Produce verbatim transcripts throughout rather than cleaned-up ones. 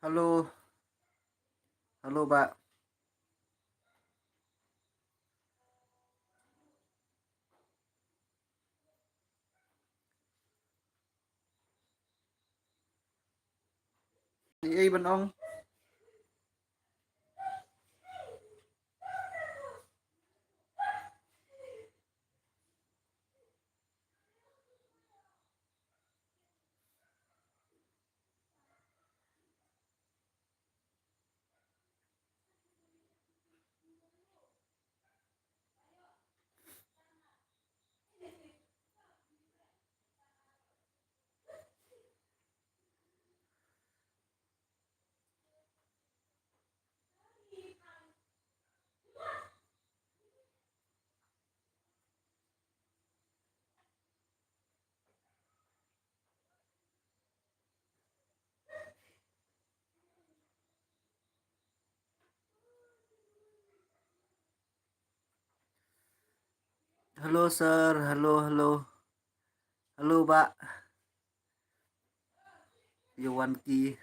Hello. Hello, Bah. Ei, ban ong. Hello, sir. Hello, hello. Hello, Bah. Ïa wan ki.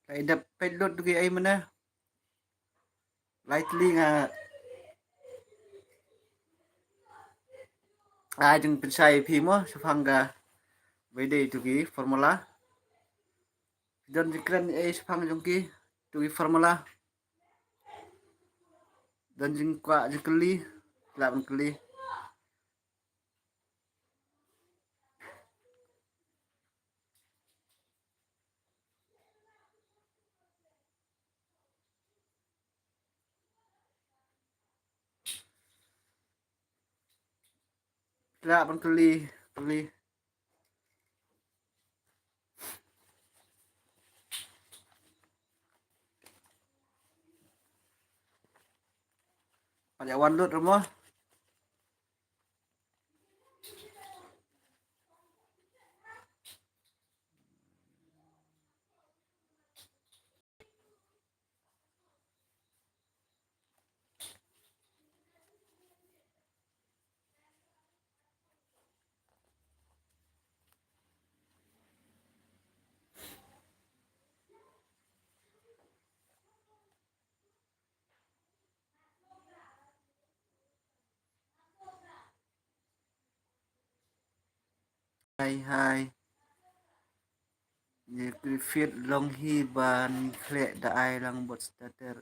Lai dep peit lut ki ei mynne. Lai tli nga. Ai jingpynshai phi mo shaphang ka ba dei tu ki formula. Don jingkren ei shaphang jong ki tu ki formula. Don jingkwah jingkylli. Lah ban kylli. Lah ban kylli, kylli. Pat ïa wan lut ruh mo. Hai, hai. Ïa Griffith, long hi ban khleh da ai lang bad starter.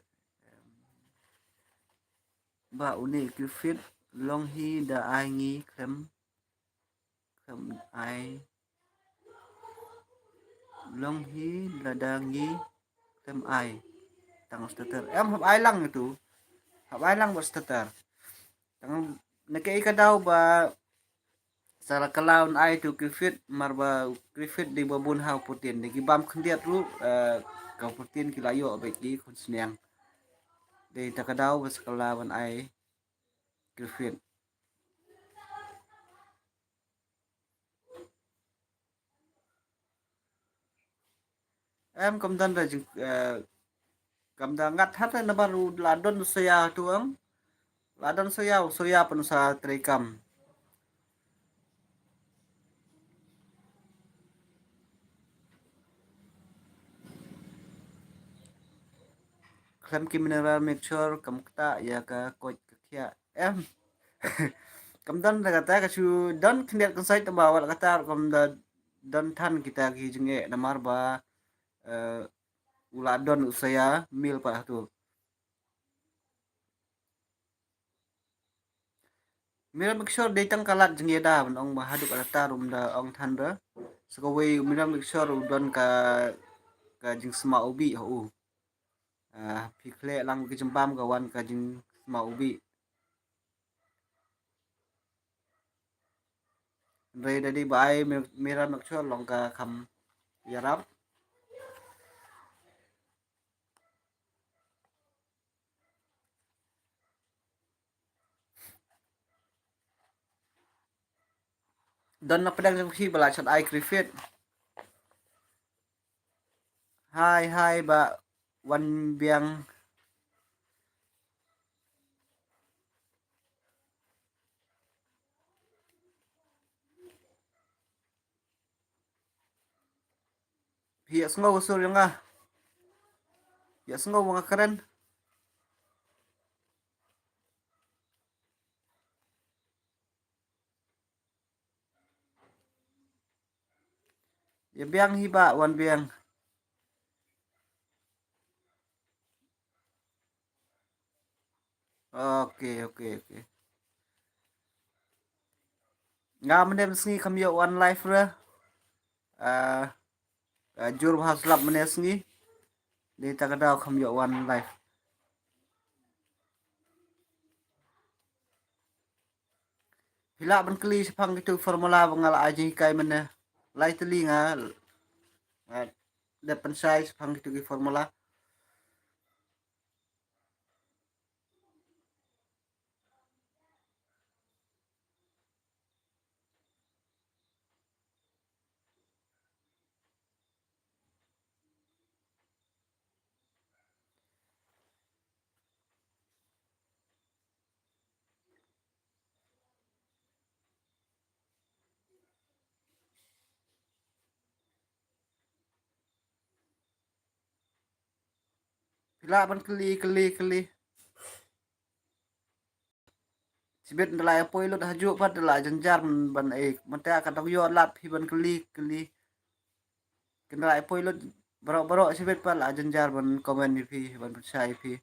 Ba une Griffith, long hi da ai ngi khlem, khlem ai. Long hi lada ngi khlem ai tang starter. Em, hap ai lang itu. Hap ai lang bad starter. Tang na kaei ka daw ba sa la kylla ban ai tu Griffith, mar ba Griffith dei ba bun ha u protein, dei ki bam khyndiat ruh, eh, ka protein ki la ïoh bad ki khun sniang. Dei ta ka daw ba sa kylla ban ai Griffith. Em, kam don da jing, eh, kam da ngat hat na bar u la don u saya tu em. La don saya, u saya pynsa trei kam. Khlem ki mineral mixture kam kata ïa ka koit ka khiah. Em. Kam don da kata ka shu don khyndiat kan sai taba wat kata kam da don than kita ki jingeh namar ba, eh, u la don u saya mil pa tu. Mineral mixture dei tang ka lad jingïada ban ong ba haduh katta ruh ym da ong than re. Sa kawei mineral mixture u don ka, ka jingsma u bih ha u. Ah, phi khleh lang ki jingbam ka wan ka jingsma u bih. Hynrei da dei ba ai mi-, mineral mixture long ka kham ïarap. Don na pdeng jong phi ba la shad ai Griffith. Hai, hai, ba Wan biang. Phi ïa sngew sur ïa nga. Ïa sngew nga kren. Ïa biang hi ba wan biang. Okay, okay, okay. Nga mynne sngi kam ïoh wan live re. Ah, ah, jur bha slap mynne sngi. Dei ta ka daw kam ïoh wan live. Phi lah ban kylli shaphang kitu formula ba nga la ai jinghikai mynne. Lai tylli nga, nga dep pynshai shaphang kitu ki formula. Phi lah ban kylli, kylli, kylli. Shibit nda la ïa poi lut hajuh pat nda la jynjar ban, ban, eh, mynta ka dang ïoh lad phi ban kylli, kylli. Kynda la ïa poi lut baroh baroh shibit pat la jynjar ban comment ïa phi, ban pynshai ïa phi.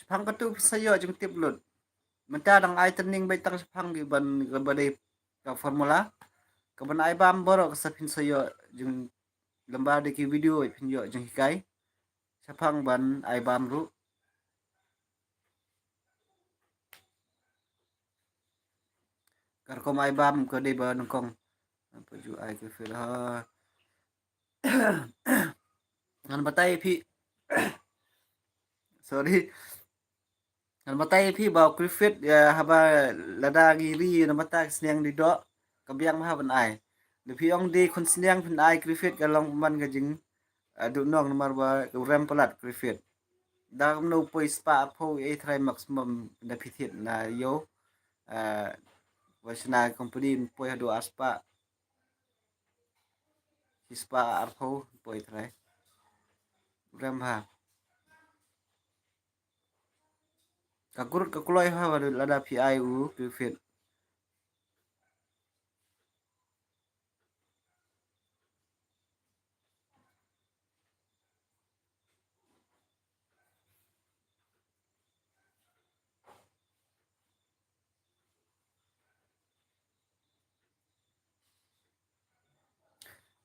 Shaphang katu phi sa ïoh jingtip lut. Mynta dang ai training beit tang shaphang ki ban, ki ban dei ka formula. Ka ban ai bam baroh ka sa phin sa ïoh jing lem bad ki video phin ïoh jinghikai. Shaphang ban ai bam ruh. Ka rukom ai bam ka dei ba nyngkong. Apa ju ai ka fil ha. Ngan batai phi. Sorry. Ngan batai phi ba u Cricut, ïa, haba lada ngi ri na bynta ka sniang dei doh, ka biang bha ban ai. Lada phi ong dei khun sniang phin ai Cricut ka long man ka jing, eh, duhnong namar ba ka rem palat Cricut. Da kumno poi spah arphew ei trai maximum da phi thied na ïew, eh, ba shna company poi haduh ar spah. Shi spah arphew poi trai. Rem bha. Ka krut ka kloi bha ba lada phi ai u Cricut.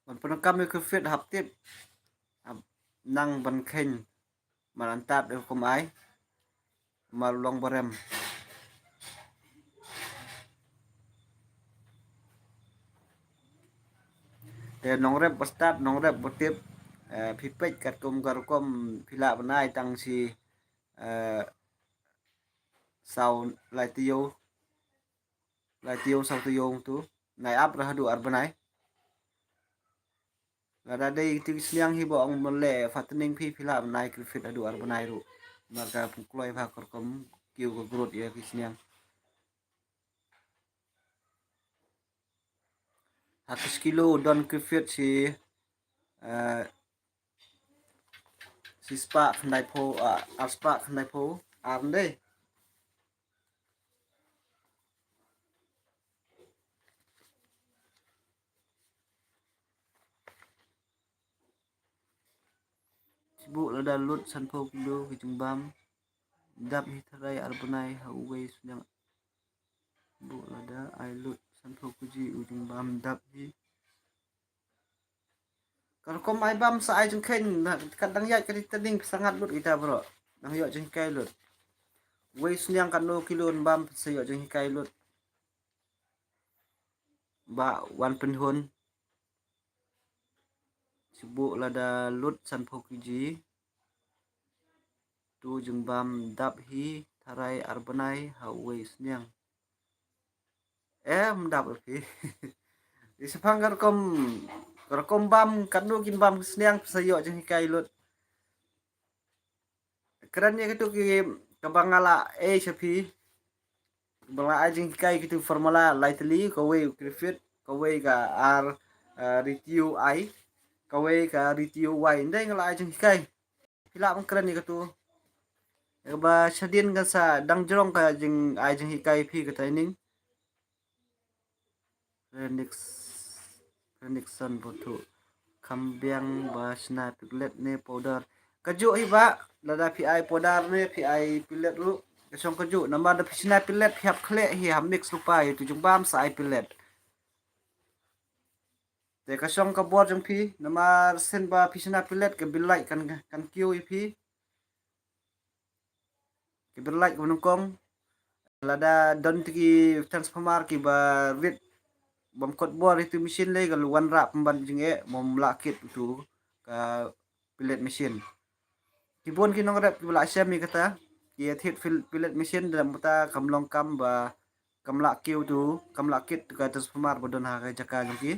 Ban pyndonkam ïa u Cricut hap tip. Hap nang ban kheiñ. Mar antad ïa u kum ai. Mar long ba rem. Te nongrep ba stad, nongrep ba tip, eh, phi peit katkum ka rukom phi lah ban ai tang shi, eh, saw lai taïew, lai taïew saw taïew tu, nai ap ra haduh ar bnai. Lada dei kito ki sniang hi ba ong ban leh fattening phi, phi lah ban ai Cricut haduh ar bnai ruh. Namar ka pynkloi bha ka rukom kiew ka growth ïa ki sniang. Ha ka shi kilo don Cricut shi, eh, shi spah khyndaiphew, ah, ar spah khyndaiphew ar ndei. Shu buh lada lut sanphew kilo ki jingbam dap hi tharai ar bnai ha uwei sniang. Buh lada ai lut sanphew kilo u jingbam dap hi. Ka rukom ai bam sa ai jingkheiñ, na, kat dang ïaid ka ri tading pisa ngat lut kita bro. Dang ïoh jinghikai lut. Wei sniang katno kilo bam pisa ïoh jinghikai lut. Ba wan pynhun. Shu buh lada lut sanphew kg. Tu jingbam dap hi tharai ar bnai ha uwei u sniang. Em dap phi. Ïa shaphang ka rukom, ka rukom bam, katno kin bam ki sniang, phi sa ïoh jinghikai lut. Kren ïa kitu ki, kaba nga la ai sha phi. Ba nga la ai jinghikai kitu formula lai tylli, kawei u Griffith, kawei ka ar, eh, Ritio ai, kawei ka Ritio ai. Ndai nga la ai jinghikai. Phi lah ban kren ïa katu. Ïa kaba shadien kan sa dang jrong ka jing, ai jinghikai phi ka training. Phoenix, Phoenix Sun botu. Kham biang ba shna pillet ne powder. Kajuh hi ba, lada phi ai powder ne phi ai pillet ruh, ka shong kajuh. Namar da phi shna pillet phi hap khleh hi, hap mix lypa, ïa tu jingbam sa ai pillet. Te ka shong ka bor jong phi, namar shen ba phi shna pillet ka bill light kan, kan kiew ïa phi. Ki bill light kaba nyngkong. Lada don te ki transformer kiba rit bym kot bor ïa tu machine lei, ka la wanrah pynban jingeh, bym lah kit utu ka pillet machine. Ki bun ki nongrep kiba la shem ïa kata, ki ïa thied pil-, pillet machine, da mut kam long kam ba kam lah kiew tu, kam lah kit tu ka transformer ba don ha ka jaka jong ki.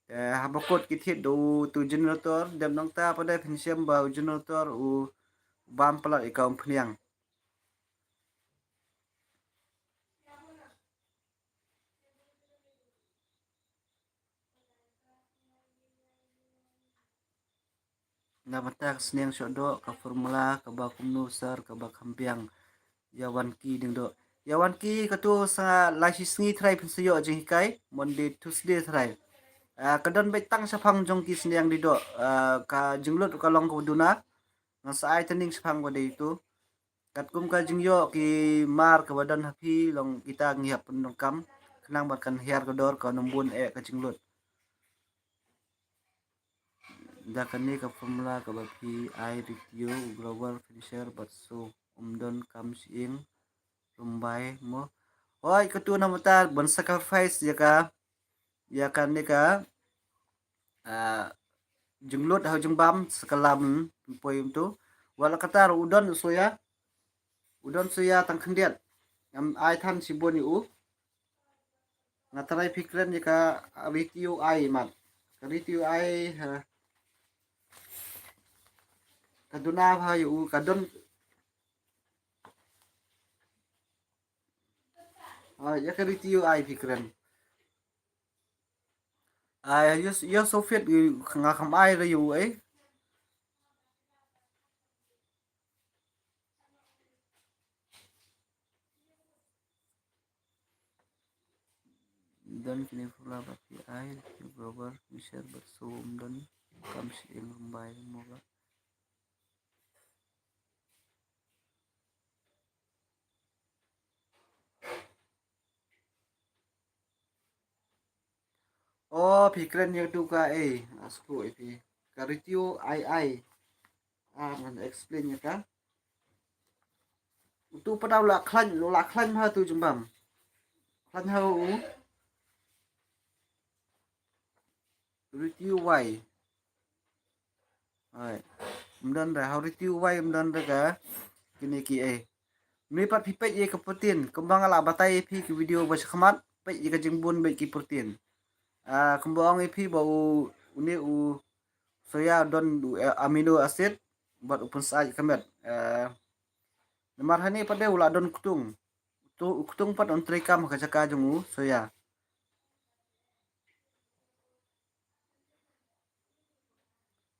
Eh, haba kut ki thied da utu generator, dep nangta pat de phin shem ba u generator u bam palat ïa ka umphniang. Na bynta ka sniang shoh doh, ka formula kaba kumno sir, kaba kham biang. Ïa wan ki ding doh. Ïa wan ki katu sa lai shi sngi trai phin sa ïoh jinghikai, Monday, Tuesday trai. Ah, ka don beit tang shaphang jong ki sniang dei doh. Ah, ka jinglut ka long kaba duna. Ngan sa ai training shaphang ba dei tu. Katkum ka jingïoh ki mar kaba don ha phi long kita ngi hap pyndonkam. Khnang ba kan hiar ka dor, kan ym bun eh ka jinglut. Da kane ka formula kaba phi ai Ritio, Grover, Finisher bad Sow, ym don kam shyieng rymbai mo. Hooid, katu namar ban sacrifice ïa ka, ïa kane ka, ah, jinglut ha u jingbam sa ka lam poi um tu. Wat la katta ruh u don u soya. U don soya tang khyndiat. Ngam ai than shibun ïa u. Nga trai phi kren ïa ka Ritio ai mat. Ka Ritio ai, ha. Ka duna bha ïa u, ka don. Ah, ïa ka Ritio ai phi kren. Ai, ïa, ïa Soviet nga kham ai ra ïa u, eh. Don kine pura ba phi ai, phi Grover, Michelle, bad Sow, ym don kam shyieng rymbai mo ba. O, phi kren ïa katu ka, eh, a sku, eh, phi. Ka Ritio ai ai. Ah, ngan explain ïa ka. Utu pat u la khlaiñ, u la khlaiñ ha tu jingbam. Khlaiñ ha u. Ritio wai. Ai. Ym don re, ha u Ritio wai ym don re ka. Kine ki, eh. Une pat phi peit ïa ka protein, kumba nga la batai ïa phi ki video ba shakhmat, peit ïa ka jingbun bad ki protein. Ah, kumba ong ïa phi ba u, une u soya don u, eh, amino acid, bad u pynsyaid ka met. Eh, namar hangne pat de u la don ktung. Tu u ktung pat un treikam ha ka jaka jong u soya.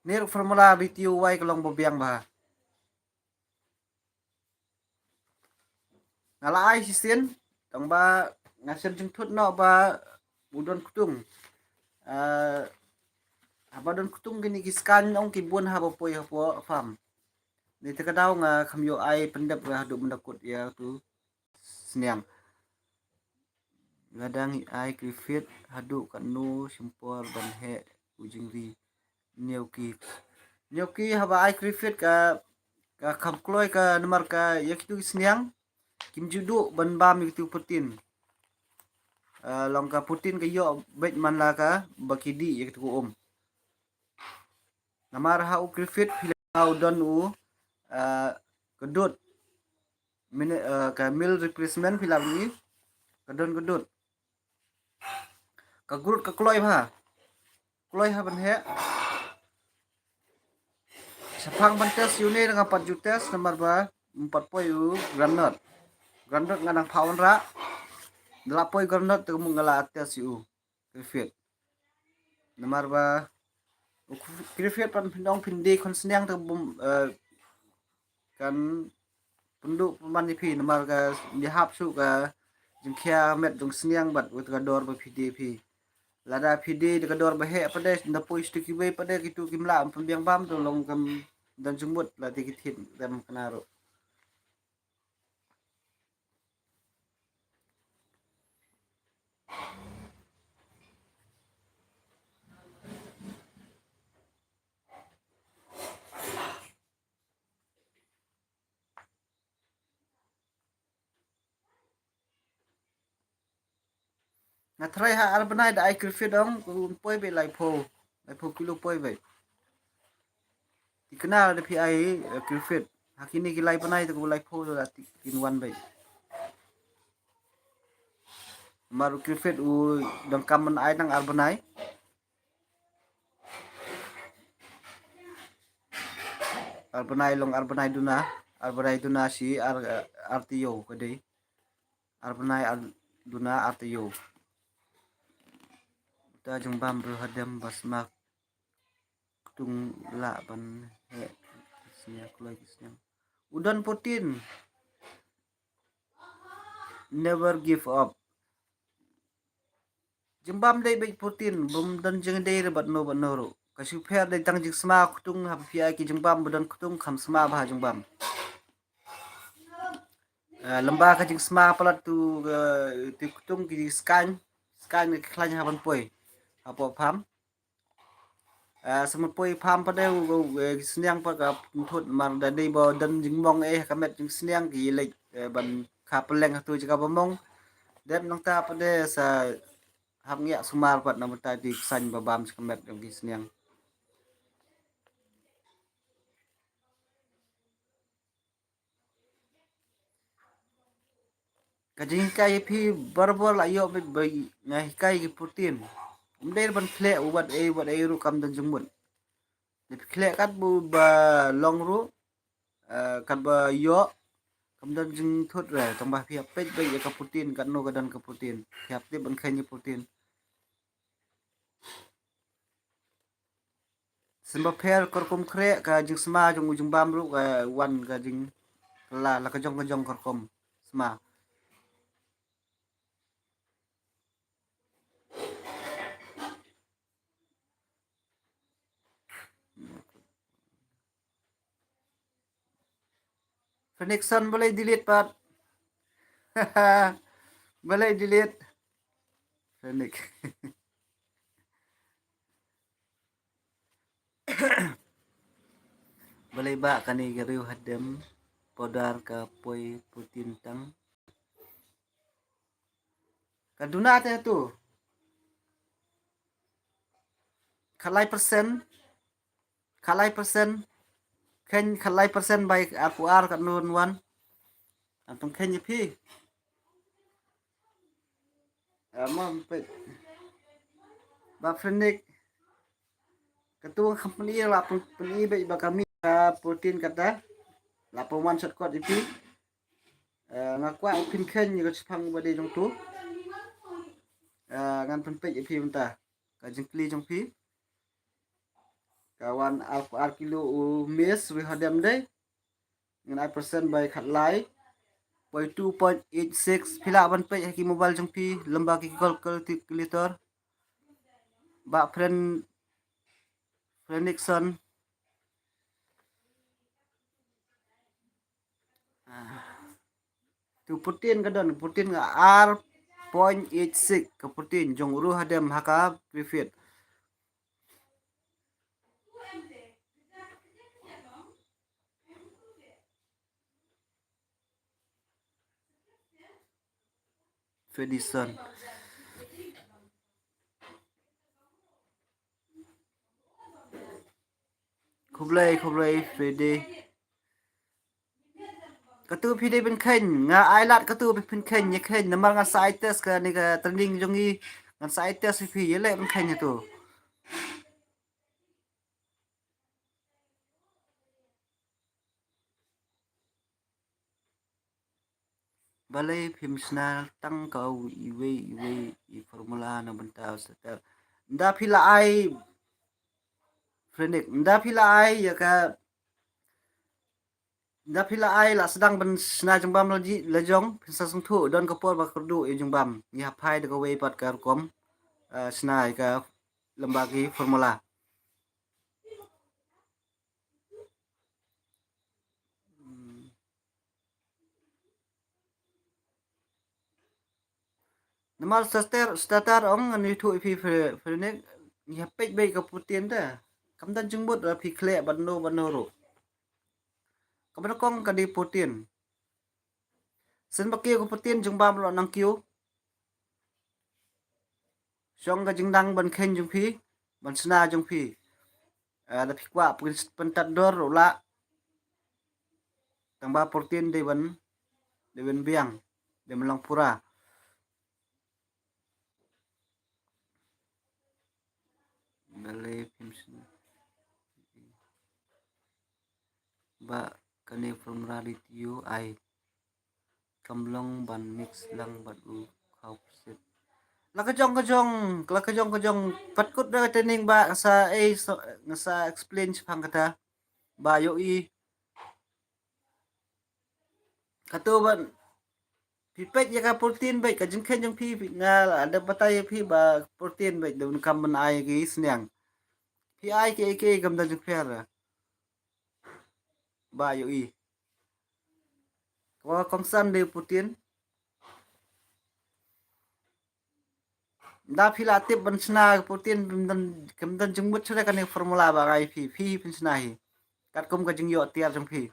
Ne ruh formula Ritio wai ka long ba biang bha. Nga la ai shisien, tang ba nga shem jingthut noh ba u don ktung. Ah, haba don ktung kine ki scan ong ki bun haba poi hapoh farm. Ni te ka daw nga kham ïoh ai pyndep ruh haduh mynta kut ïa tu sniang. Lada ngi ai Griffith haduh katno shim por ban heh u jingri. Ynñiewki. Ynñiewki haba ai Griffith ka, ka kham kloi ka namar ka ïa kitu ki sniang kim ju duh ban bam ïa kitu protein. Ah, long ka protein ka ïoh beit man la kaba ki dih ïa kitu ka um. Namar ha u Griffith phi la u don u, eh, ka dud. Mine-, eh, ka meal replacement phi la u i, ka don ka dud. Ka grut ka kloi bha. Kloi ha ban heh. Shaphang ban test ïa une nga pat ju test namar ba ym pat poi u groundnut. Groundnut nga dang pha wanrah. Da la poi groundnut te mut nga la test ïa u Griffith. Namar ba u Griffith pat phin ong phin die khun sniang te bym, eh, kan pynduh pynban ïa phi namar ka ïahap shuh ka jingkhia met jong sniang bad wat ka dor ba phi die phi. Lada phi die da ka dor ba heh pat de, da poi sha kiwei pat de, kitu kim lah pynbiang bam, to long kam don jingmut, lada ki thied dem kane ruh. Nga tharai ha ar bnai da ai Griffith ong, ka un poi beit laiphew. Laiphew kilo poi beit. Thikna da phi ai, eh, Griffith. Ha kine ki lai bnai te ka laiphew da ti kin wan beit. Namar u Griffith u donkam ban ai tang ar bnai. Ar bnai long ar bnai duna, ar bnai duna shi ar, ar taïew ka dei. Ar bnai ar duna ar taïew. Uta jingbam briew hadem ba sma ktung lah ban heh ki sniang, kloi ki sniang. U don protein. Never give up. Jingbam dei beit protein, bym don jingdei re bad no bad no ruh. Ka shu pher dei tang jingsma ktung, haba phi ai ki jingbam ba don ktung, kham sma bha jingbam. Eh, lymba ka jingsma palat tu, eh, tu ktung ki skaiñ, skaiñ ki khlaiñ ha ban poi hapoh pham. Eh, sa ma poi pham pat de u, u, eh, ki sniang pat ka pynthut, mar da dei ba don jingmong eh ka met jingsniang ki leit, eh, ban kha pylleng ha tu jaka ba mong. Dep nangta pat de sa hap ngiah sumar pat na bynta ki khlaiñ ba bam sha ka met jong ki sniang. Ka jinghikai ïa phi barabor la ïoh beit ba nga hikai ki protein. Ym dei ban khleh u wat ei wat ei ruh kam don jingmut. Lada phi khleh kat ba, ba long ruh, eh, kat ba ïoh, kam don jingthut re, tang ba phi hap peit beit ïa ka protein, katno ka don ka protein. Phi hap tip ban kheiñ ïa protein. Symba pher ka rukom khreh, ka jingsma jong u jingbam ruh ka wan ka jing la, la ka jong ka jong ka rukom sma. Phoenixon balei delete pat. Balei delete. Phoenix. Balei ba kane ka riew hadem powder ka poi protein tang. Ka duna te tu. Khatlai percent. Khatlai percent. Kheiñ khatlai percent bai arphew ar katno wan. Ngan pynkheiñ ïa phi. Ah, mo peit. Ba Phoenix. Katu ka company la pyn, pyn-i beit ba ka mih ka protein kata. La pynwan shortcut ïa phi. Eh, nga kwah phin kheiñ ïa ka shiphang ba dei jong tu. Eh, ngan pynpeit ïa phi mynta. Ka jingkylli jong phi. Ka wan ar, ar kilo u maize, riew hadem dei. Ngan ai percent bai khatlai. Poi two point eight six. Phi lah ban peit ha ki mobile jong phi, lymba ki calculator. Ba friend, friend Nixon. Ah. Tu protein ka don, protein ka ar point eight six ka protein jong u riew hadem ha ka Griffith. Fedison. Khublei, khublei, Freddy. Katu phi dei ban kheiñ, nga ai lad katu phi phin kheiñ, ïa kheiñ, namar ngan sa ai test kane ka training jong ngi, ngan sa ai test phi, ïa leh ban kheiñ katu. Balei phim shna tang ka iwei iwei i formula na bynta u starter? Nda phi la ai, Frenik, nda phi la ai ïa ka, nda phi la ai la sdang ban shna jingbam la ji la jong, phin sa sngewthuh, don ka por ba kyrduh ïa jingbam. Ngi hap phai da kawei pat ka rukom, eh, shna ïa ka lem bad ki formula. Hmm. Namar starter, starter ong ngan ïathuh ïa phi, Fre-, Frenik, ngi hap peit beit ka protein te. Kam don jingmut lada phi khleh bad no bad no ruh. Kaba nyngkong ka dei protein. Shen ba kiew ka protein jingbam ruh nang kiew. Shong ka jingnang ban kheiñ jong phi, ban shna jong phi. Ah, lada phi kwah pyn-, pyntad dor ruh lah. Tang ba protein dei ban, dei ban biang, dei ban long pura. Balei phim shna? Ba kane formula li tio ai. Kam long ban mix lang bad u khawpset. La ka jong ka jong, la ka jong ka jong. Pat kut da ka training ba nga sa, eh, so, nga sa explain shaphang kata. Ba ïohi. Katu ban phi peit ïa ka protein beit, ka jingkheiñ jong phi, phi, nga la da batai ïa phi ba protein beit, da ban kam ban ai ki sniang. Phi ai ki, ki kam da jingpher. Ba ïohi. Kaba kongsan dei protein. Nda phi la tip ban shna protein, kam don, kam don jingmut shuh kane formula ba ngai phi, phi phin shna hi. Katkum ka jingïoh tiar jong phi.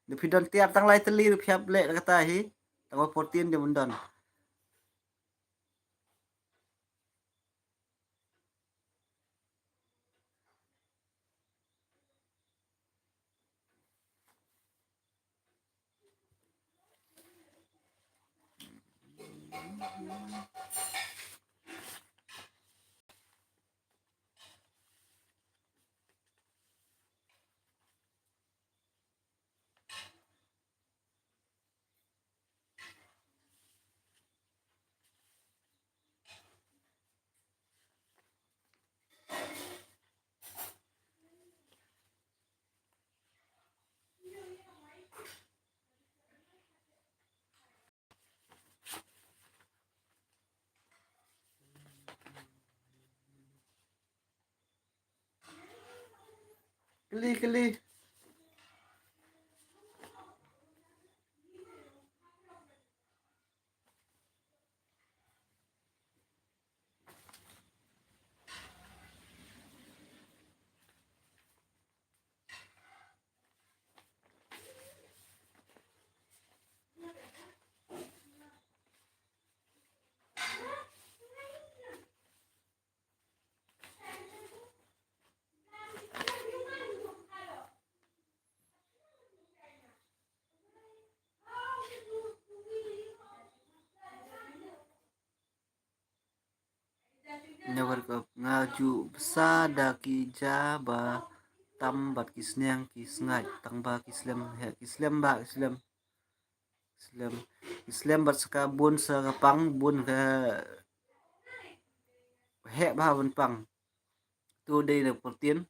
Da phi don tiar tang lai tylli ruh phi hap leh kata hi. Tang ba protein dei ban don. Kylli, kylli. Nga ju bsa da ki ja ba tam bad ki sniang ki sngaid, tang ba ki slem, he, ki slem ba, ki slem. Slem. Ki slem bad sa ka bun sa ka pang, bun ka heh ba ban pang. Tu dei na protein.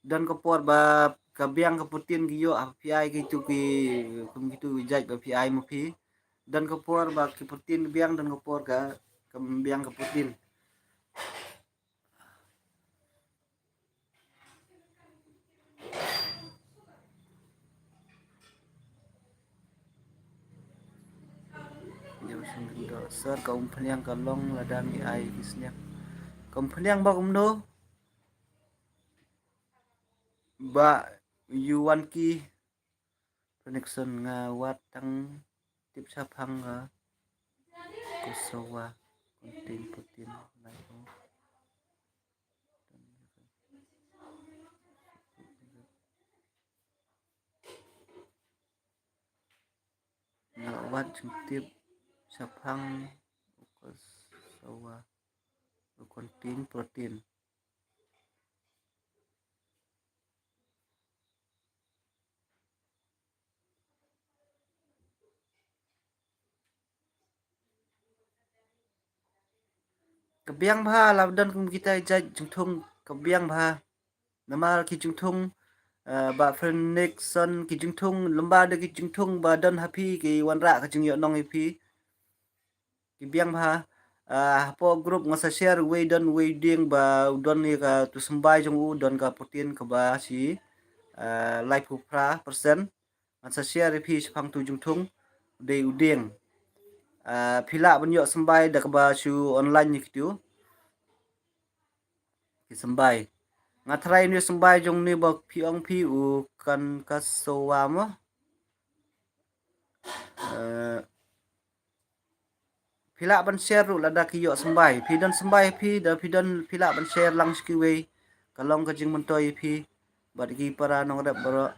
Don ka por ba ka biang ka protein ki ïoh ha phi ai kitu ki, kum kitu ki jait ba phi ai ma phi. Don ka por ba ki protein ki biang, don ka por ka, ka biang ka protein. Sir, ka umphniang ka long lada ngi ai ki sniang. Ka umphniang ba kumno? Ba u wan ki connection nga wad tang tip shaphang ka kusawa content putin lai o. Wat jingtip shaphang u cassava, u contain protein. Ka biang bha, la don kum kita jait jingthung, ka biang bha. Namar ki jingthung, eh, ba Phoenix Sun, ki jingthung, lymba da ki jingthung ba don ha phi ki wanrah ka jingïohnong ïa phi. Ki biang bha, ah, hapoh group nga sa share, wei don, wei dieng ba u don ïa ka tu symbai jong u, don ka protein kaba shi, ah, laiphew phra percent. Ngan sa share ïa phi shaphang tu jingthung, dei u dieng. Ah, phi lah ban ïoh symbai da kaba shu online ïa kitu ki symbai. Nga tharai une u symbai jong une ba phi ong phi u kan ka sowa mo. Eh, phi lah ban share ruh lada ki ïoh symbai. Phi don symbai phi, da phi don, phi lah ban share lang sha kiwei. Ka long ka jingmyntoi ïa phi bad ki para nongrep baroh.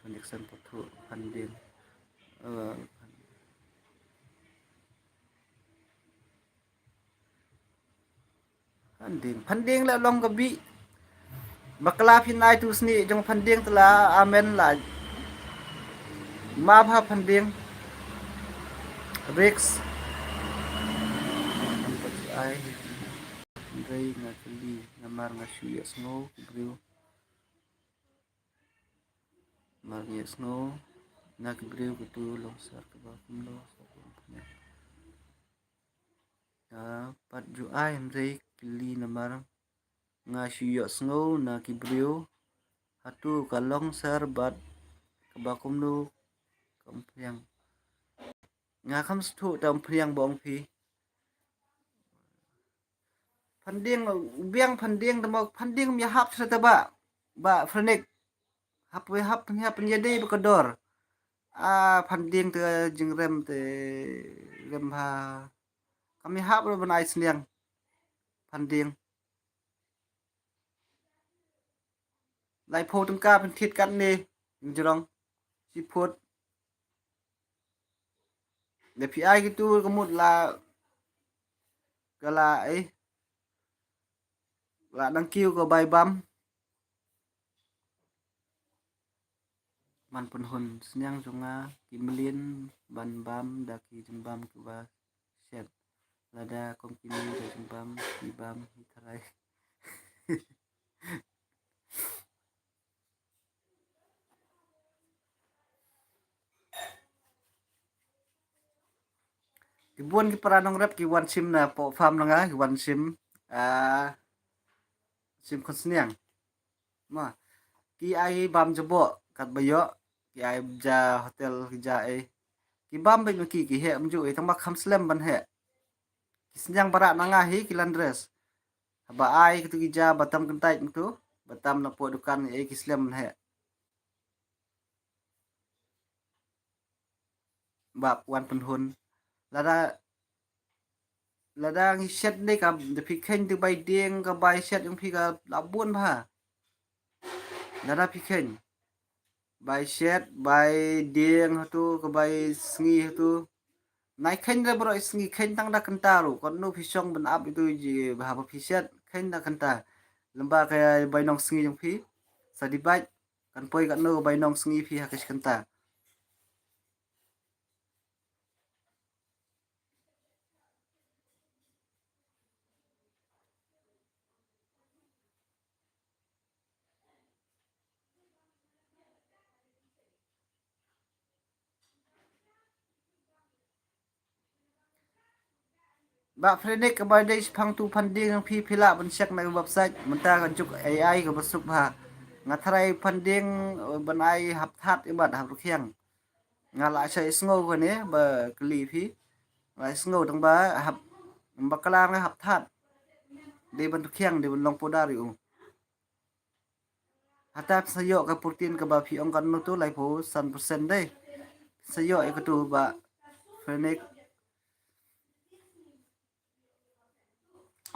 Connection pathu, phan dieng. Eh, phan dieng, phan dieng la long ka bih. Bakla phin ai tu sni jong phan dieng te la amen la. Ma bha phan dieng. Rex. Ai. Hynrei nga kylli namar nga shu ïohsngew ki briew. Namar nga ïohsngew na ki briew katu long sar kaba kumno sa kumno. Ah, pat ju ai hynrei kylli namar nga shu ïohsngew na ki briew. Hato ka long sar bad kaba kumno ka umphniang. Nga kham sngewthuh ta umphniang ba ong phi. Phan dieng, u biang phan dieng, tang ba phan dieng ym ïahap shuh ta ba, ba Phoenix. Hap wei hap pynïap pynïadei ba ka dor. Ah, phan dieng te jingrem te rem ha. Kam ïahap ruh ban ai sniang. Phan dieng. Laiphew tyngka pynthit katne, jrong. Shi phut. Da phi ai kitu ka mut la ka la, eh, la dang kiew ka bai bam. Man pynhun sniang jong nga ki mlien ban bam da ki jingbam kiba shet. Lada kum kine da jingbam ki bam hi tharai. Ki bun ki para nongrep ki wan shim na poh farm na nga, ki wan shim, ah, shim khun sniang. Ma, ki ai bam jaboh, katba ïoh, ki ai ja hotel, ki ja ei. Ki bam beit ma ki, ki heh ym ju ei, tang ba kham slem ban heh. Ki sniang baroh na nga hi, ki landress. Haba ai kitu ki ja, ba tam kyntait kitu, ba tam na poh dukan ei, ki slem ban heh. Ba wan pynhun. Lada, lada ngi shet ne ka, da phi kheiñ te bai dieng ka bai shet jong phi ka la bun bha. Lada phi kheiñ. Bai shet, bai dieng hatu, ka bai sngi hatu. Nai kheiñ re baroh i sngi, kheiñ tang da kynta ruh. Katno phi shong ban ap itu ji, haba phi shet, kheiñ da kynta. Lymba ka bai nongsngi jong phi. Sa dibait. Kan poi katno ka bai nongsngi phi ha ka shi kynta. Ba Phoenix, kaba dei shaphang tu phan dieng jong phi, phi lah ban check na ka website, mynta ka juk A I kaba suk bha. Nga tharai phan dieng, eh, ban ai hap thad, i mat hap rukhiang. Nga la shah ïohsngew kane ba kylli phi. Nga la ïohsngew tang ba hap, ba kala nga hap thad. Dei ban rukhiang, dei ban long powder ïa u. Hata phin sa ïoh ka protein kaba phi ong katno tu, laiphew san percent dei. Phin sa ïoh ïa katu ba Phoenix.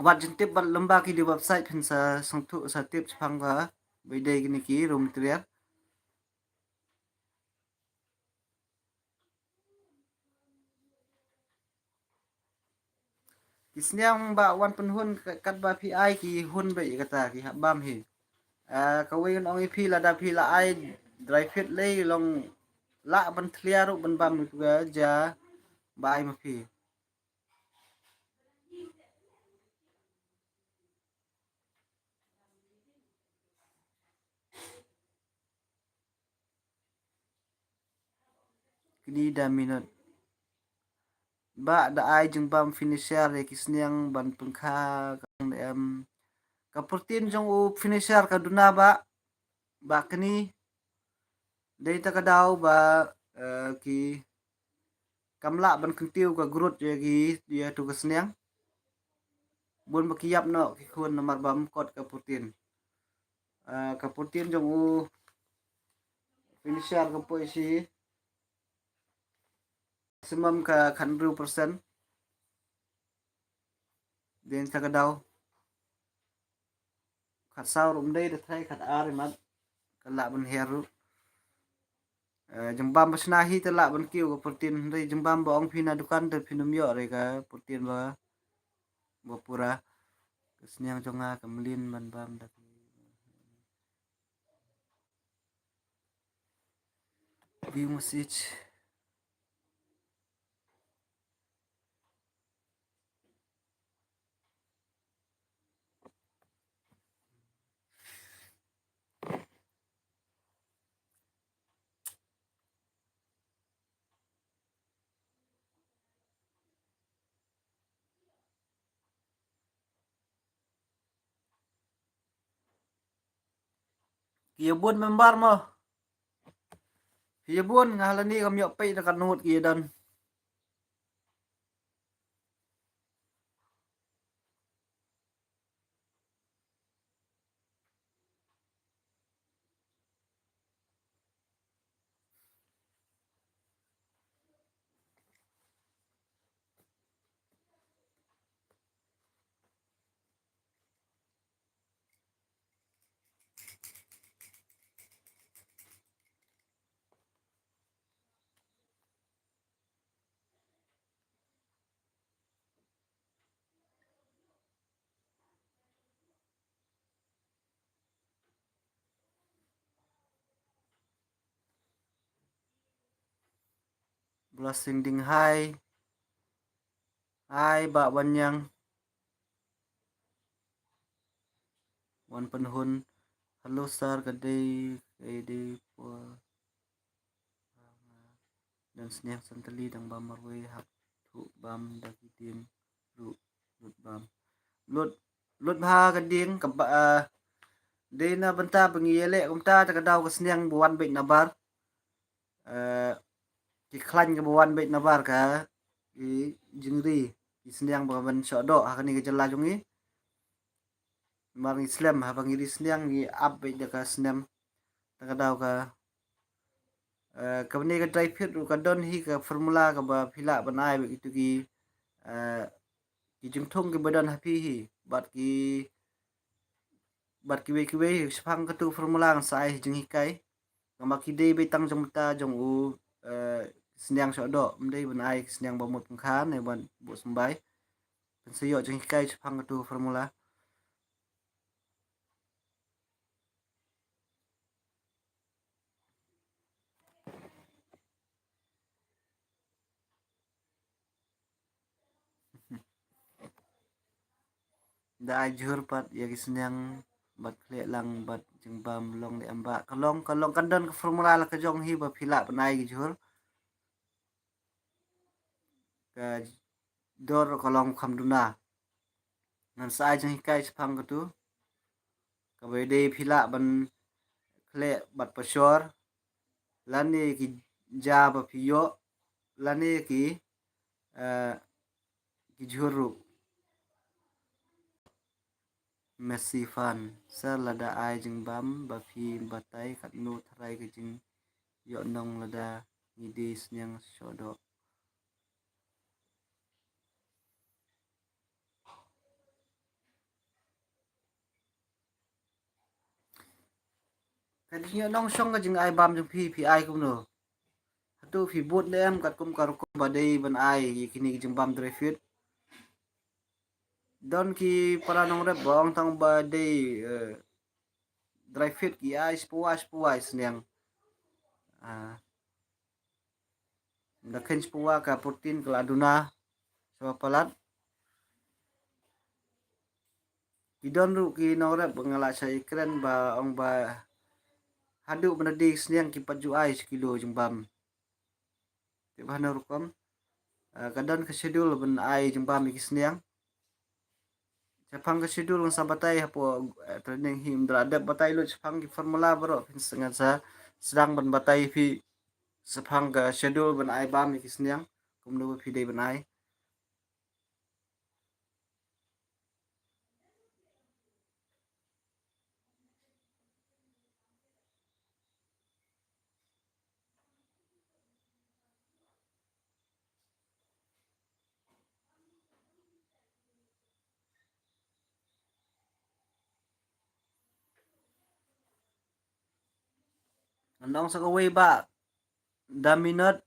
Wat jingtip bad lymba ki dei website, phin sa sngewthuh sa tip shaphang kaba dei kine ki raw material. Ki sniang ba wan pynhun ka-, katba phi ai ki hun beit ïa kata ki hap bam hi. Ah, kawei ngan ong ïa phi lada phi la ai dry feed lei long lah ban thlia ruh ban bam ïa ka ja ba ai ma phi. Kini da minot. Ba da ai jingbam finisher ïa ki sniang ban pynkha ka em. Ka protein jong u finisher ka duna ba, ba kini. Dei ta ka daw ba, eh, ki kam lah ban kyntiew ka growth ïa ki, ïa tu ka sniang. Bun ba ki ïap noh ki khun namar ba ym kot ka protein. Ah, ka protein jong u finisher ka poi shi maximum ka khathynriew percent. Dei ta ka daw. Khatsaw ruh ym dei da thrai khatar imat. Ka lah ban her ruh. Eh, jingbam ba shna hi te lah ban kiew ka protein. Hynrei jingbam ba ong phi na dukan te phin ym ïoh re ka protein ba, ba pura. Ka sniang jong nga ka mlien ban bam da ki. View message. Ki ïa bun member mo. Ki ïa bun nga lani kam ïoh peit da ka nut ki ïa don. Blessing Dinghai. Ai ba wan ñiang. Wan pynhun. Hello sir, ka dei, ka dei por. Don sniang santali dang bam marwei hap thuh bam da ki dieng ruh lut bam. Lut, lut bha ka dieng ka ba, ah, dei na bynta ba ngi ïaleh kumta ta ka daw ka sniang ba wan beit na bar. Eh, ki khlaiñ ka ba wan beit na bar ka, ki jingri, ki sniang ba ban shoh doh ha kane ka jylla jong ngi. Mar ngi slem haba ngi ri sniang ngi ap beit da ka snem. Ta ka daw ka, eh, kane ka dry feed ruh ka don hi ka formula kaba phi lah ban ai beit kito ki, eh, ki jingthung kiba don ha phi hi bad ki, bad kiwei kiwei. Shaphang katu formula ngan sa ai jinghikai. Namar ki dei beit tang jong mynta jong u, eh, sniang shoh doh, ym dei ban ai sniang ba mut pynkha ne ban buh symbai. Pynshai ïoh jinghikai shaphang katu formula. Da ai jhur pat ïa ki sniang bad khleh lang bad jingbam long ne em ba. Ka long, ka long, kan don ka formula la ka jong hi ba phi lah ban ai ki jhur. Ka dor ka long kham duna. Ngan sa ai jinghikai shaphang katu. Kaba dei phi lah ban khleh bad pashor. Lane ki ja ba phi ïoh. Lane ki, eh, ki jhur ruh. Messi fan. Sir lada ai jingbam ba phi batai katno tharai ka jingïoh nong lada ngi dei sniang shoh doh. Ka jingïoh nong shong ka jingai bam jong phi, phi ai kumno? Hato phi bud ne em katkum ka rukom ba dei ban ai ïa kine ki jingbam dry feed? Don ki para nongrep ba ong tang ba dei, eh, dry fit ki ai shiphew wai, shiphew wai sniang. Ah, da khein shiphew wai ka protein ka la duna sha ba palat. Ki don ruh ki nongrep ba nga la shah ïakren ba ong ba haduh ba na die sniang ki pat ju ai shi kilo jingbam. Te ba hano rukom, ah, ka don ka schedule ban ai jingbam ïa ki sniang. Shaphang ka schedule ngan sa batai hapoh, eh, training hi, ym da la dep batai lut shaphang ki formula baroh, phin sa, ngan sa sdang ban batai phi shaphang ka schedule ban ai bam ïa ki sniang, kumno ba phi dei ban ai. Ngan ong sa kawei ba da minot,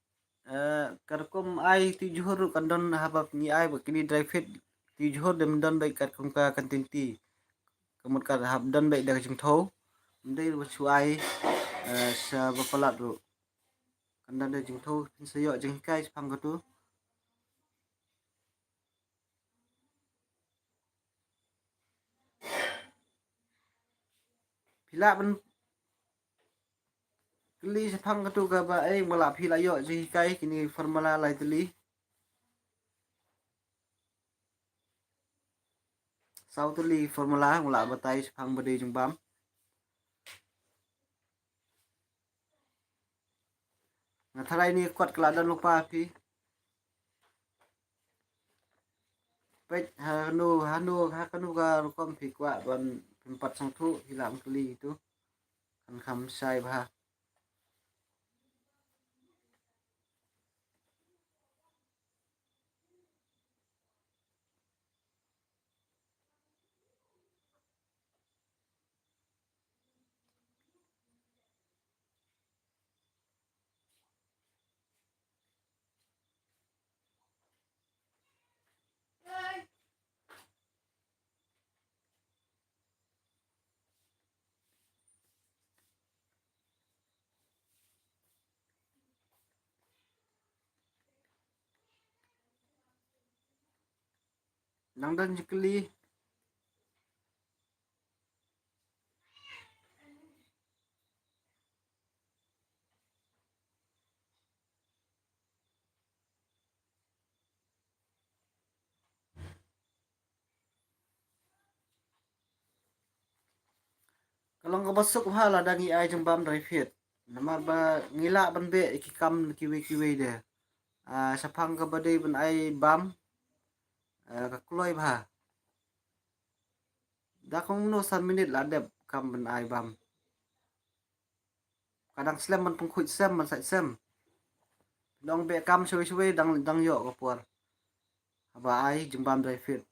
eh, katkum ai ti jhur ruh kan don haba ngi ai ba kini dry fit ti jhur, da ym don beit katkum ka kan tin ti. Ka mut ka hap don beit da ka jingthew. Ym dei ruh ba shu ai, eh, sha ba palat ruh. Kan don da jingthew, phin sa ïoh jinghikai shaphang katu. Phi lah ban kylli shaphang katu kaba, eh, ba lah phi lah ïoh jinghikai kini formula lai tylli. Saw tylli formula nga lah batai shaphang ba dei jingbam. Nga tharai ni kot ka la don lypa phi. Peit hano, hano, ha kano ka rukom phi kwah ban pynpat sngewthuh, phi lah ban kylli tu. Kan kham shai bha. Nang don jingkylli. Ka long kaba suk bha lada ngi ai jingbam dry fit. Namar ba ngi lah ban beh ïa ki kam kiwei kiwei de. Ah, shaphang kaba dei ban ai bam, ah, ka kloi bha. Da kumno san minit la dep kam ban ai bam. Ka dang slem ban pynkhuid sem, ban sait sem. Long beh kam shawei shawei dang, dang ïoh ka por. Haba ai jingbam dry fit.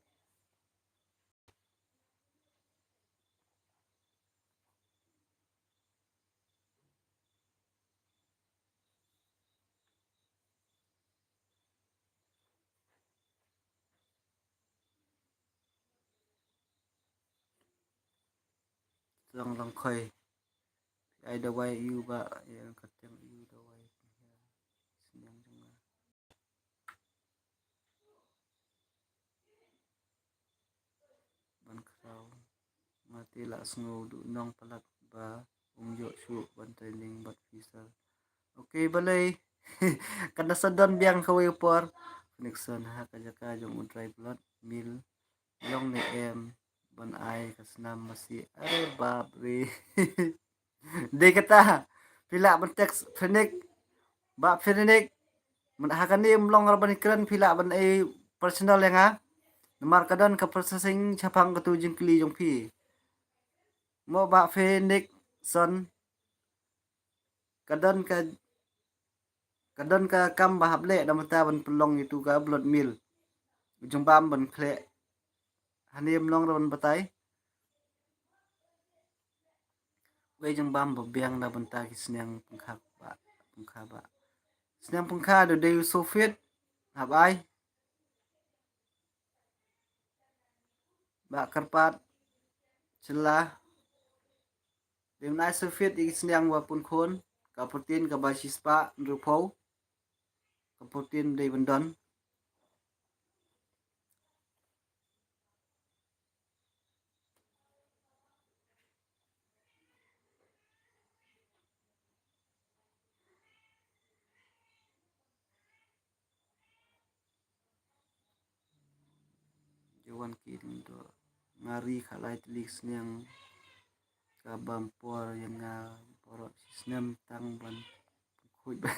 Long long khoi. Ai dawai ïa u ba, ïa ka teng ïa u dawai. Sniang jong nga. Ban khraw. Nga te la sngew duh nong palat ba um ïoh shuh ban training bad phi sir. Okay, balei. Kan da sa don biang kawei ka por. Connection ha ka jaka jong u dry blood meal. Long ne em ban ai ka snam masi. Are bap re. Dei kata, phi lah ban text Phoenix, Bah Phoenix. Myn ha kane ym long ruh ban kren, phi lah ban ai personal ïa nga. Namar ka don ka processing shaphang katu jingkylli jong phi. Mo Bah Phoenix son. Ka don ka, ka don ka kam ba hap leh da mynta ban pynlong ïa tu ka blood meal. Jingbam ban khleh. Hangne ym long ruh ban batai. Wei jingbam ba biang da bynta ki sniang pangkha ba, pangkha ba. Sniang pangkha da dei u so fit. Hap ai. Bah Kyrpad, Shylla. Dei ban ai sngewthuh ïa ki sniang ba pun khun, ka protein kaba shispah hynriewphew, ka protein dei ban don. Jawan ki ding do ngari khalai tlik sniang ka bam por yang nga borok snem tang ban khuid ba.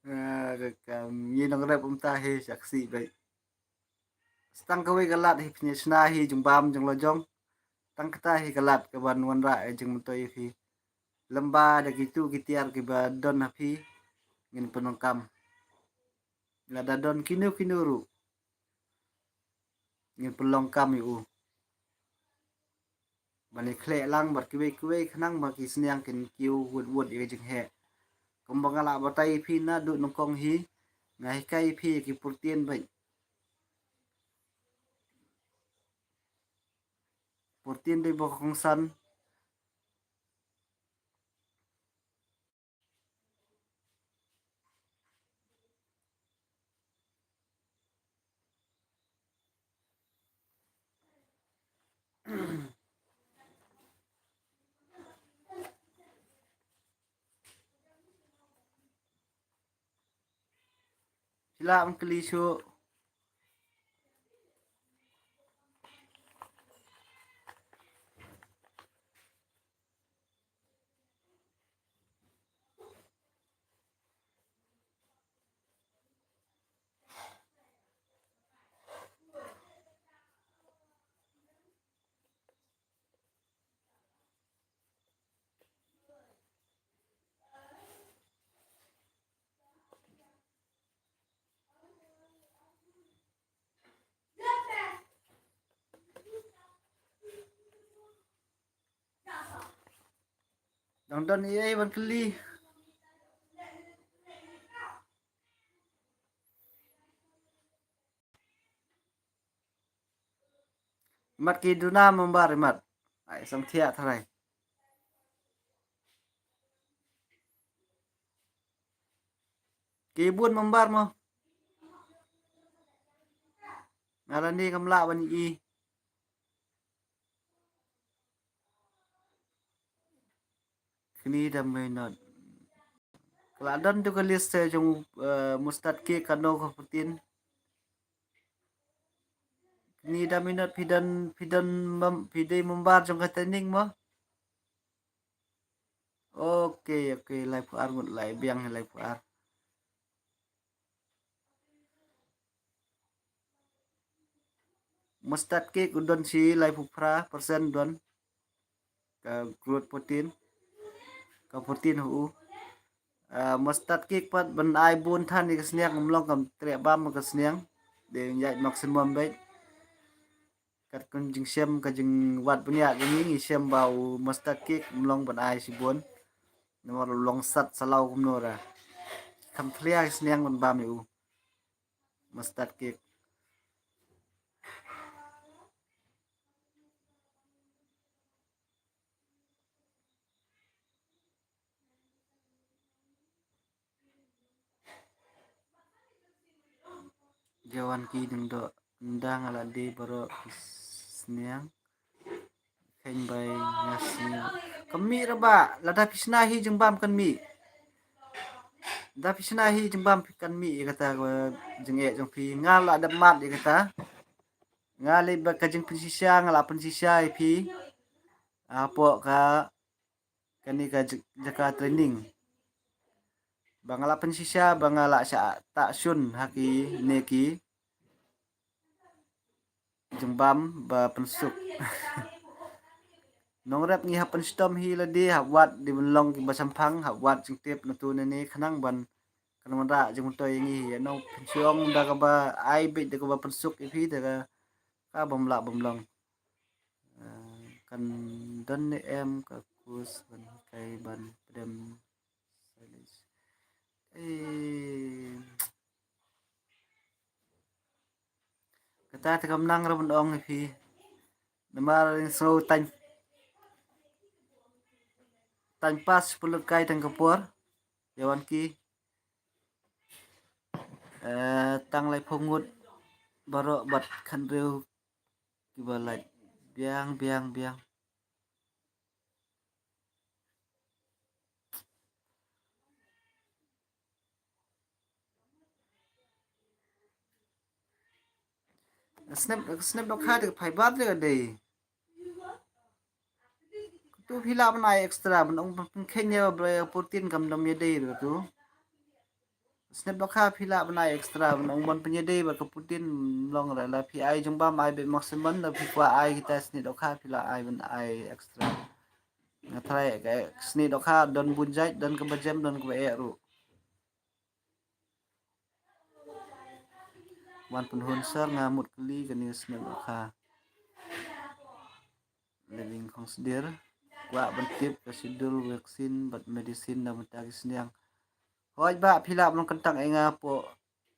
Ah, ka kam ngi nong rep um ta he saksi bai. Stang kawei ka lad hi pynshna hi jingbam jong lajong. Tang kata hi ka lad ka ban wanrah ïa jingmyntoi ïa phi. Lymba da kitu ki tiar kiba don ha phi ngin pynlong kam. Lada don kino kino ruh ngin pynlong kam ïa u. Ban ïa khleh lang bad kiwei kiwei khnang ba ki sniang kin kiew wut wut ïa ka jingheh. Kumba nga la batai ïa phi naduh nyngkong hi, nga hikai ïa phi ïa ki protein bad protein dei ba kongsan. Sila mengkeli suk. Dang don ei ei ban kylli. Mat ki duna member mat. Ai sang thiah tharai. Ki bun member mo. Nga la ni kam lah ban i. Kini da minot. Ka la don tu ka list, eh, jong, eh, mustard cake kano ka protein. Kini da minot phi don, phi don mem-, phi dei member jong ka training mo. Ok, ok, laiphew ar ngut lai biang laiphew ar. Mustard cake u don shi laiphew phra percent don. Ka growth protein. Ka protein u. Ah, mustard cake pat ban ai bun than ïa ka sniang, ym long kam treh bam ka sniang. Dei ïaid maximum beit. Kat ka jingshem ka jingwad bniah jong ngi, ngi shem ba u mustard cake ym long ban ai shibun. Namar u long sat salaw kumno ra. Kham thlia ka sniang ban bam ïa u mustard cake. Jawan ki ding doh, nda nga la dei baroh ki sniang. Khein bai nga sniang. Kan mih ra ba, lada phi shna hi jingbam kan mih. Lada phi shna hi jingbam phi kan mih ïa kata ka jingeh jong phi. Nga la dep mad ïa kata. Nga leh ba ka jingpynshisha, nga la pynshisha ïa phi. Hapoh ka kane ka j-, jaka training. Ba nga la pynshisha, ba nga la shah ta shun ha kine ki jingbam ba pynsuk. Nongrep ngi hap pynshitom hi lade, hap wad dei ban long kiba shemphang, hap wad jingtip nangtu nane khnang ban kan wanrah jingmyntoi ïa ngi hi. Nong pynshong da kaba ai beit da kaba pynsuk ïa phi da ka, ka bym lah bym long. Eh, kan don ne em ka course ban hikai ban pdem silage. Eh, Kata te kam nang ra ban ong ïa phi. Namar ring sngew tang, tang pas pynlut kai tang ka por. Ïa wan ki, eh, tang laiphew ngut baroh bad khatriew kiba lait biang biang biang. Snap, snap dohkha te ka fiber te ka dei. Katu phi lah ban ai extra ban ong ban pynkheiñ ïa ba protein kam dam ïa dei katu. Snap dohkha phi lah ban ai extra ban ong ban pynïadei bad ka protein long ra la phi ai jingbam ai bad maximum da phi kwah ai kita snap dohkha phi lah ai ban ai extra. Nga try ka snap dohkha don bun jait, don kaba jem, don kaba eh ruh. Wan pynhun sir nga mut kylli kane ka snap dohkha. Living Khongsdir. Kwah ban tip ka schedule vaccine bad medicine na bynta ki sniang. Hooid bah, phi lah ban contact ïa nga hapoh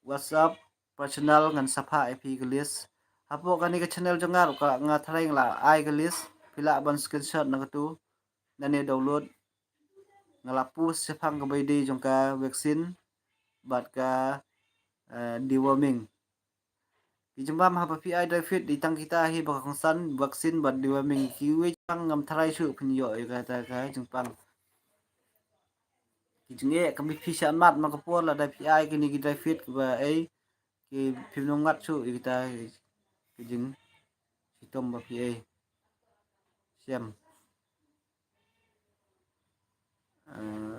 WhatsApp personal ngan sa phah ïa phi ka list. Hapoh kane ka channel jong nga ruh ka nga tharai nga la ai ka list. Phi lah ban screenshot na katu. Nane download. Nga la post shaphang kaba ïadei jong ka vaccine bad ka, eh, deworming. Ki jingbam haba phi ai dry feed dei tang kita hi ba ka kongsan vaccine bad deworming, kiwei jong ngam tharai shuh phin ïoh ïa kata ka jingpang. Ki jingeh kam phi sha mat ma ka por lada phi ai kine ki dry feed kiba ei ki phim ngat shuh ïa kita ki jingshitom ba phi ei. Shem. Eh,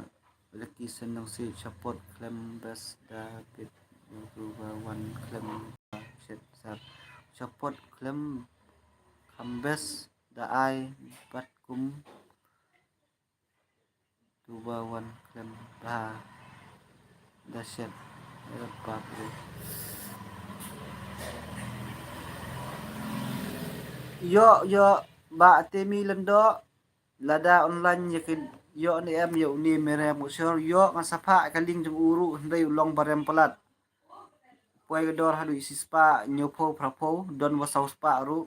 Lucky Sennong si support khlem best da bit YouTube ba wan khlem ba shet sap support khlem kham best da ai bat kum tu ba wan khlem ba da shet. Eh, ba pre. Yo, yo, ba Temi Lendo. Lada online ïa ki ïoh ne em ïa une Miriam Mushor ïoh ngan sa phah ka link jong u ruh hynrei u long barem palat. Poi ka dor haduh shispah hynñiewphew phraphew don wa saw spah ruh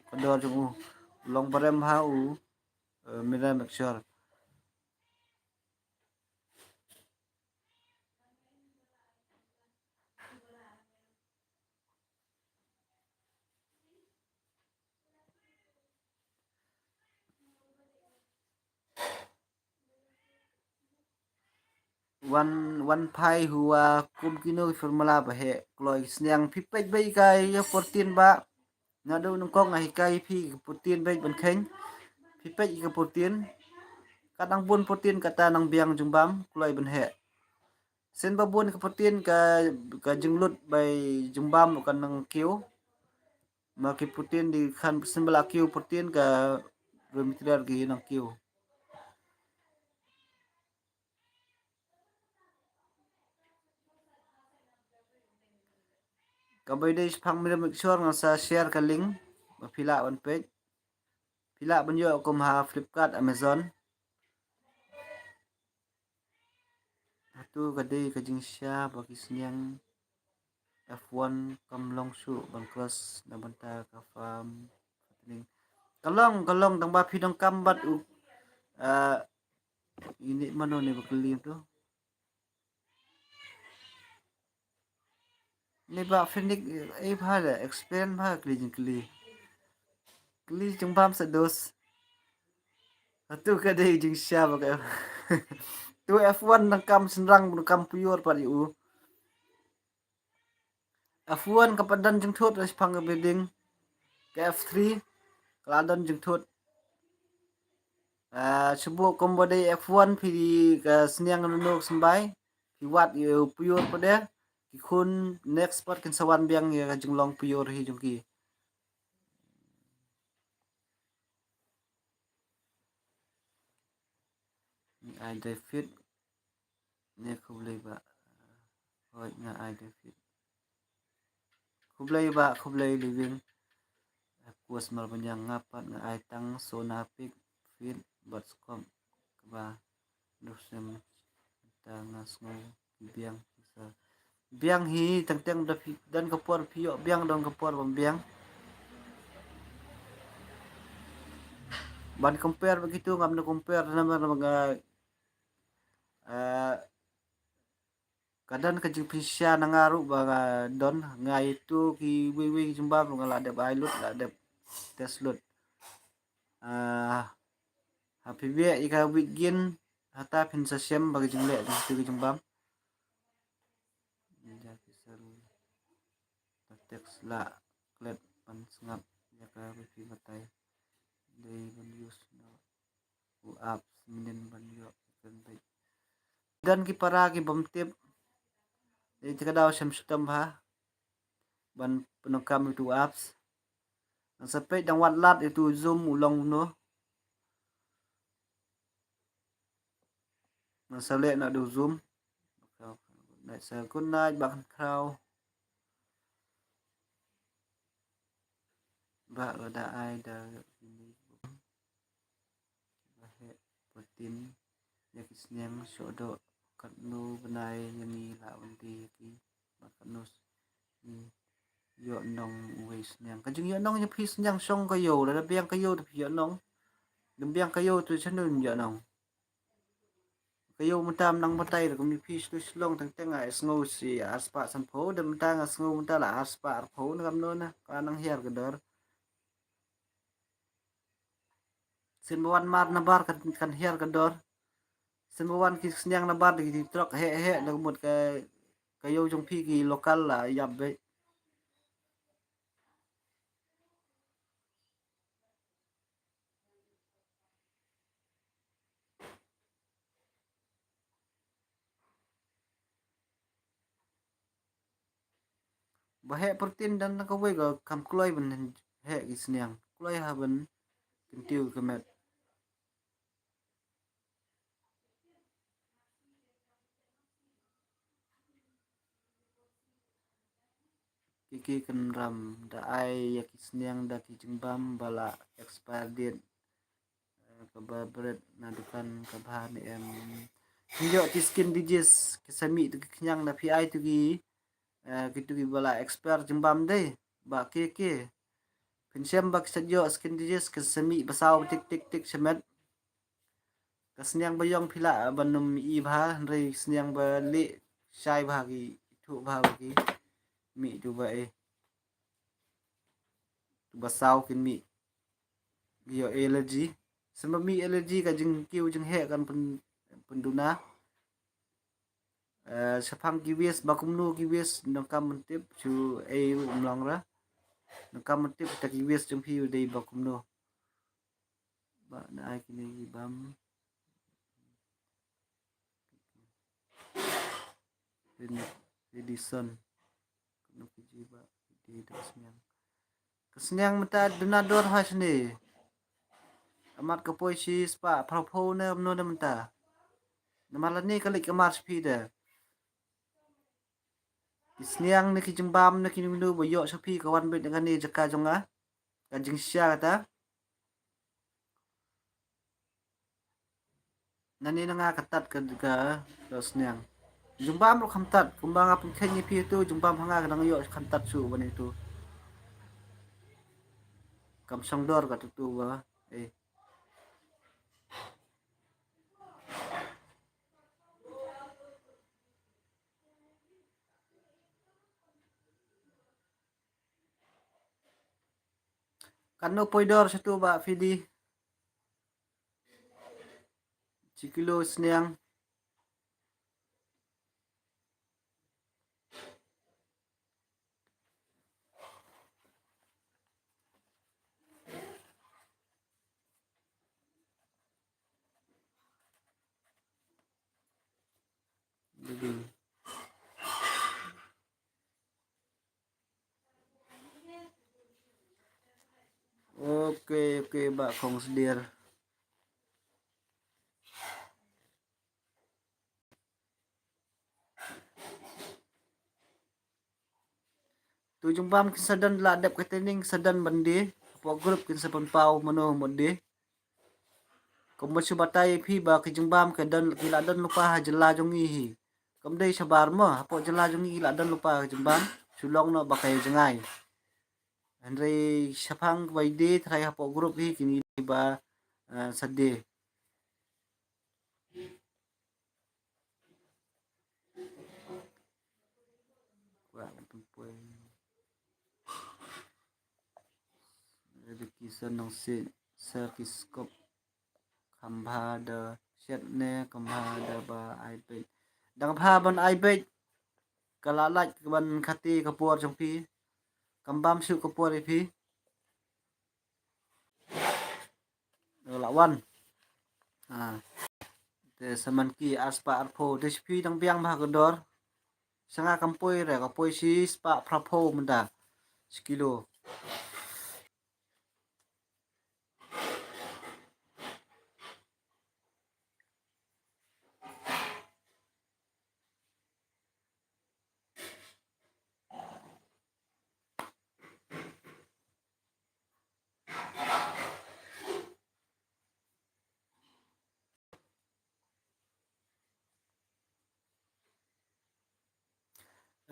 ka dor jong u. U long barem ha u, eh, Miriam Mushor. Wan, wan phai huwa kum kino ki formula ba heh kloi sniang phi peit beit ka ïa protein ba. Naduh nyngkong nga hikai phi ka protein beit ban kheiñ. Phi peit ka protein. Ka nang bun protein kata nang biang jingbam kloi ban heh. Sien ba bun ka protein ka, ka jinglut bai jingbam ka nang kiew. Ma ki protein di khan sien ba la kiew protein ka raw material ki nang kiew. Ka bai dei shaphang Miriam Mushor ngan sa share ka link ba phi lah ban peit. Phi lah ban ïoh kum ha Flipkart, Amazon. Hatu ka dei ka jingshisha ba ki sniang F one kam long shuh ban cross na bynta ka farm fattening. Ka long, ka long tang ba phi donkam bad u, ah, ini mano ne ba kylli tu. Ne ba Phoenix, eh, bha da explain bha kylli jingkylli. Kylli jingbam sa dos. Hatu ka dei jingshisha ba ka. Tu F one nang kam shynrang nang kam pure pat ïa u. F one ka pat don jingthut shaphang ka breeding. Ka F three ka la don jingthut. Ah, shu buh kum ba dei F one phi ka sniang nano symbai. Phi wad ïa u pure pat de. Ki khun next pat kin sa wan biang ïa ka jinglong pure hi jong ki. Ngi ai dry feed. Ne khublei ba. Hooid nga ai dry feed. Khublei ba, khublei Living. Of course mar ban ïa nga pat nga ai tang sona pig feed bad skhop kaba dusem ta nga sngew biang sa. Biang hi, teng teng da phi, don ka por phi ïoh biang, don ka por bym biang. Ban compare bad kitu ngam da compare namar nga, eh, ka don ka jingpynshai na nga ruh ba nga don, nga ïathuh kiwei wei ki jingbam ruh nga la dep ai lut, la dep test lut. Ah, ha phi beh ïa ka weight gain, hata phin sa shem ba ka jingleh jong kitu ki jingbam. Ïa phi sa ruh. Text la klet ban sngap ïa ka ba phi batai. Dei ban use noh u apps mynnin ban ïoh kan beit. Don ki para ki bym tip. Dei te ka daw shem shitom bha ban pyndonkam ïa utu apps. Ngan sa peit dang wat lad ïa utu Zoom u long kumno. Ngan sa leh na utu Zoom. Nai sa kun nai bak khraw. Ba la da ai da ini. Ba heh protein ïa ki sniang, shu doh katno bnai ïa ngi lah ban die ïa ki, ba katno ngi ïoh nong uwei sniang. Ka jingïoh nong ïa phi sniang shong ka ïew, lada biang ka ïew te phi ïoh nong. Lada biang ka ïew te shano ïoh nong. Ka ïew mynta ym nang batai da kum ïa phi shu Shillong teng teng, nga sngew shi arspah sanphew, da mynta nga sngew mynta la arspah arphew, na kamno na ka nang hiar ka dor. Sien ba wan mar nabar kan, kan hiar ka dor. Sien ba wan ki sniang nabar da ki trok heh heh, da ka mut ka, ka ïew jong phi ki local la ïap beit. Ba heh protein don na kawei ka kam kloi ban heh ki sniang. Kloi ha ban kyntiew ka met. Ki ki kynram da ai ïa ki sniang da ki jingbam ba la expire date. Eh, kaba bret na dukan kaba ne em. Phi ïoh ki skin disease, ki sa mih tu ki khñiang na phi ai tu ki, eh, ki tu ki ba la expire jingbam dei. Ba ki ki. Phin shem ba ki sa ïoh skin disease, ki sa mih ba saw tik tik tik shamet. Ka sniang ba ïong phi lah ban ym i bha, hynrei sniang ba lieh shai bha ki, ithuh bha ba ki mih tu ba eh. Tu ba saw kin mih. Ïoh allergy. Symba mih allergy ka jingkiew jingheh kan pyn, pynduna. Eh, shaphang ki waste ba kumno ki waste nangkam myntip shu ei ruh ym long ra. Nangkam myntip ta ki waste jong phi u dei ba kumno. Ba na ai kine ki bam. Rin-, Redison. Kano ki ji ba ki dei da sniang. Ka sniang mynta duna dor ha shane. Amat ka poi shi spah phra phew ne mano ne mynta. Namar lane ka leit ka mar sha phi da. Ki sniang ne ki jingbam ne ki mino ba ïoh sha phi ka wan beit na kane jaka jong nga. Ka jingshisha kata. Nane na nga ka tat ka, ka, ka sniang. Jingbam ruh kham tat, kumba nga pynkheiñ ïa phi tu, jingbam ha nga ka dang ïoh kham tat shuh ban itu. Kam shong dor ka tu tu ba, eh. Kano poi dor shatu ba phi dei. Shi kilo sniang. Ok, ok, ba khong sdir. Tu jingbam kin sa don la dep ka training sa don ban die. Hapoh group kin sa pynpaw mano mut die. Kumba shu batai phi ba ki jingbam ki don ki la don lypa ha jylla jong ngi hi. Kam dei shabar mo, hapoh jylla jong ngi la don lypa ka jingbam, shu long noh ba ka ïa jngai. Hynrei shaphang ba ïadei trai hapoh group hi kine ba, eh, sa dei. Kwah pynpoi. Education nong sit sa ki skop. Kham bha da shet ne kham bha da ba ai beit. Dang bha ban ai beit. Ka la lait ban khati ka por jong phi. Kam bam shu ka por ïa phi. La wan. Ah. Te saman ki ar spah arphew. Te shi phi dang biang bha ka dor. Sanga kam poi re, ka poi shi spah phraphew mynta. Shi kilo.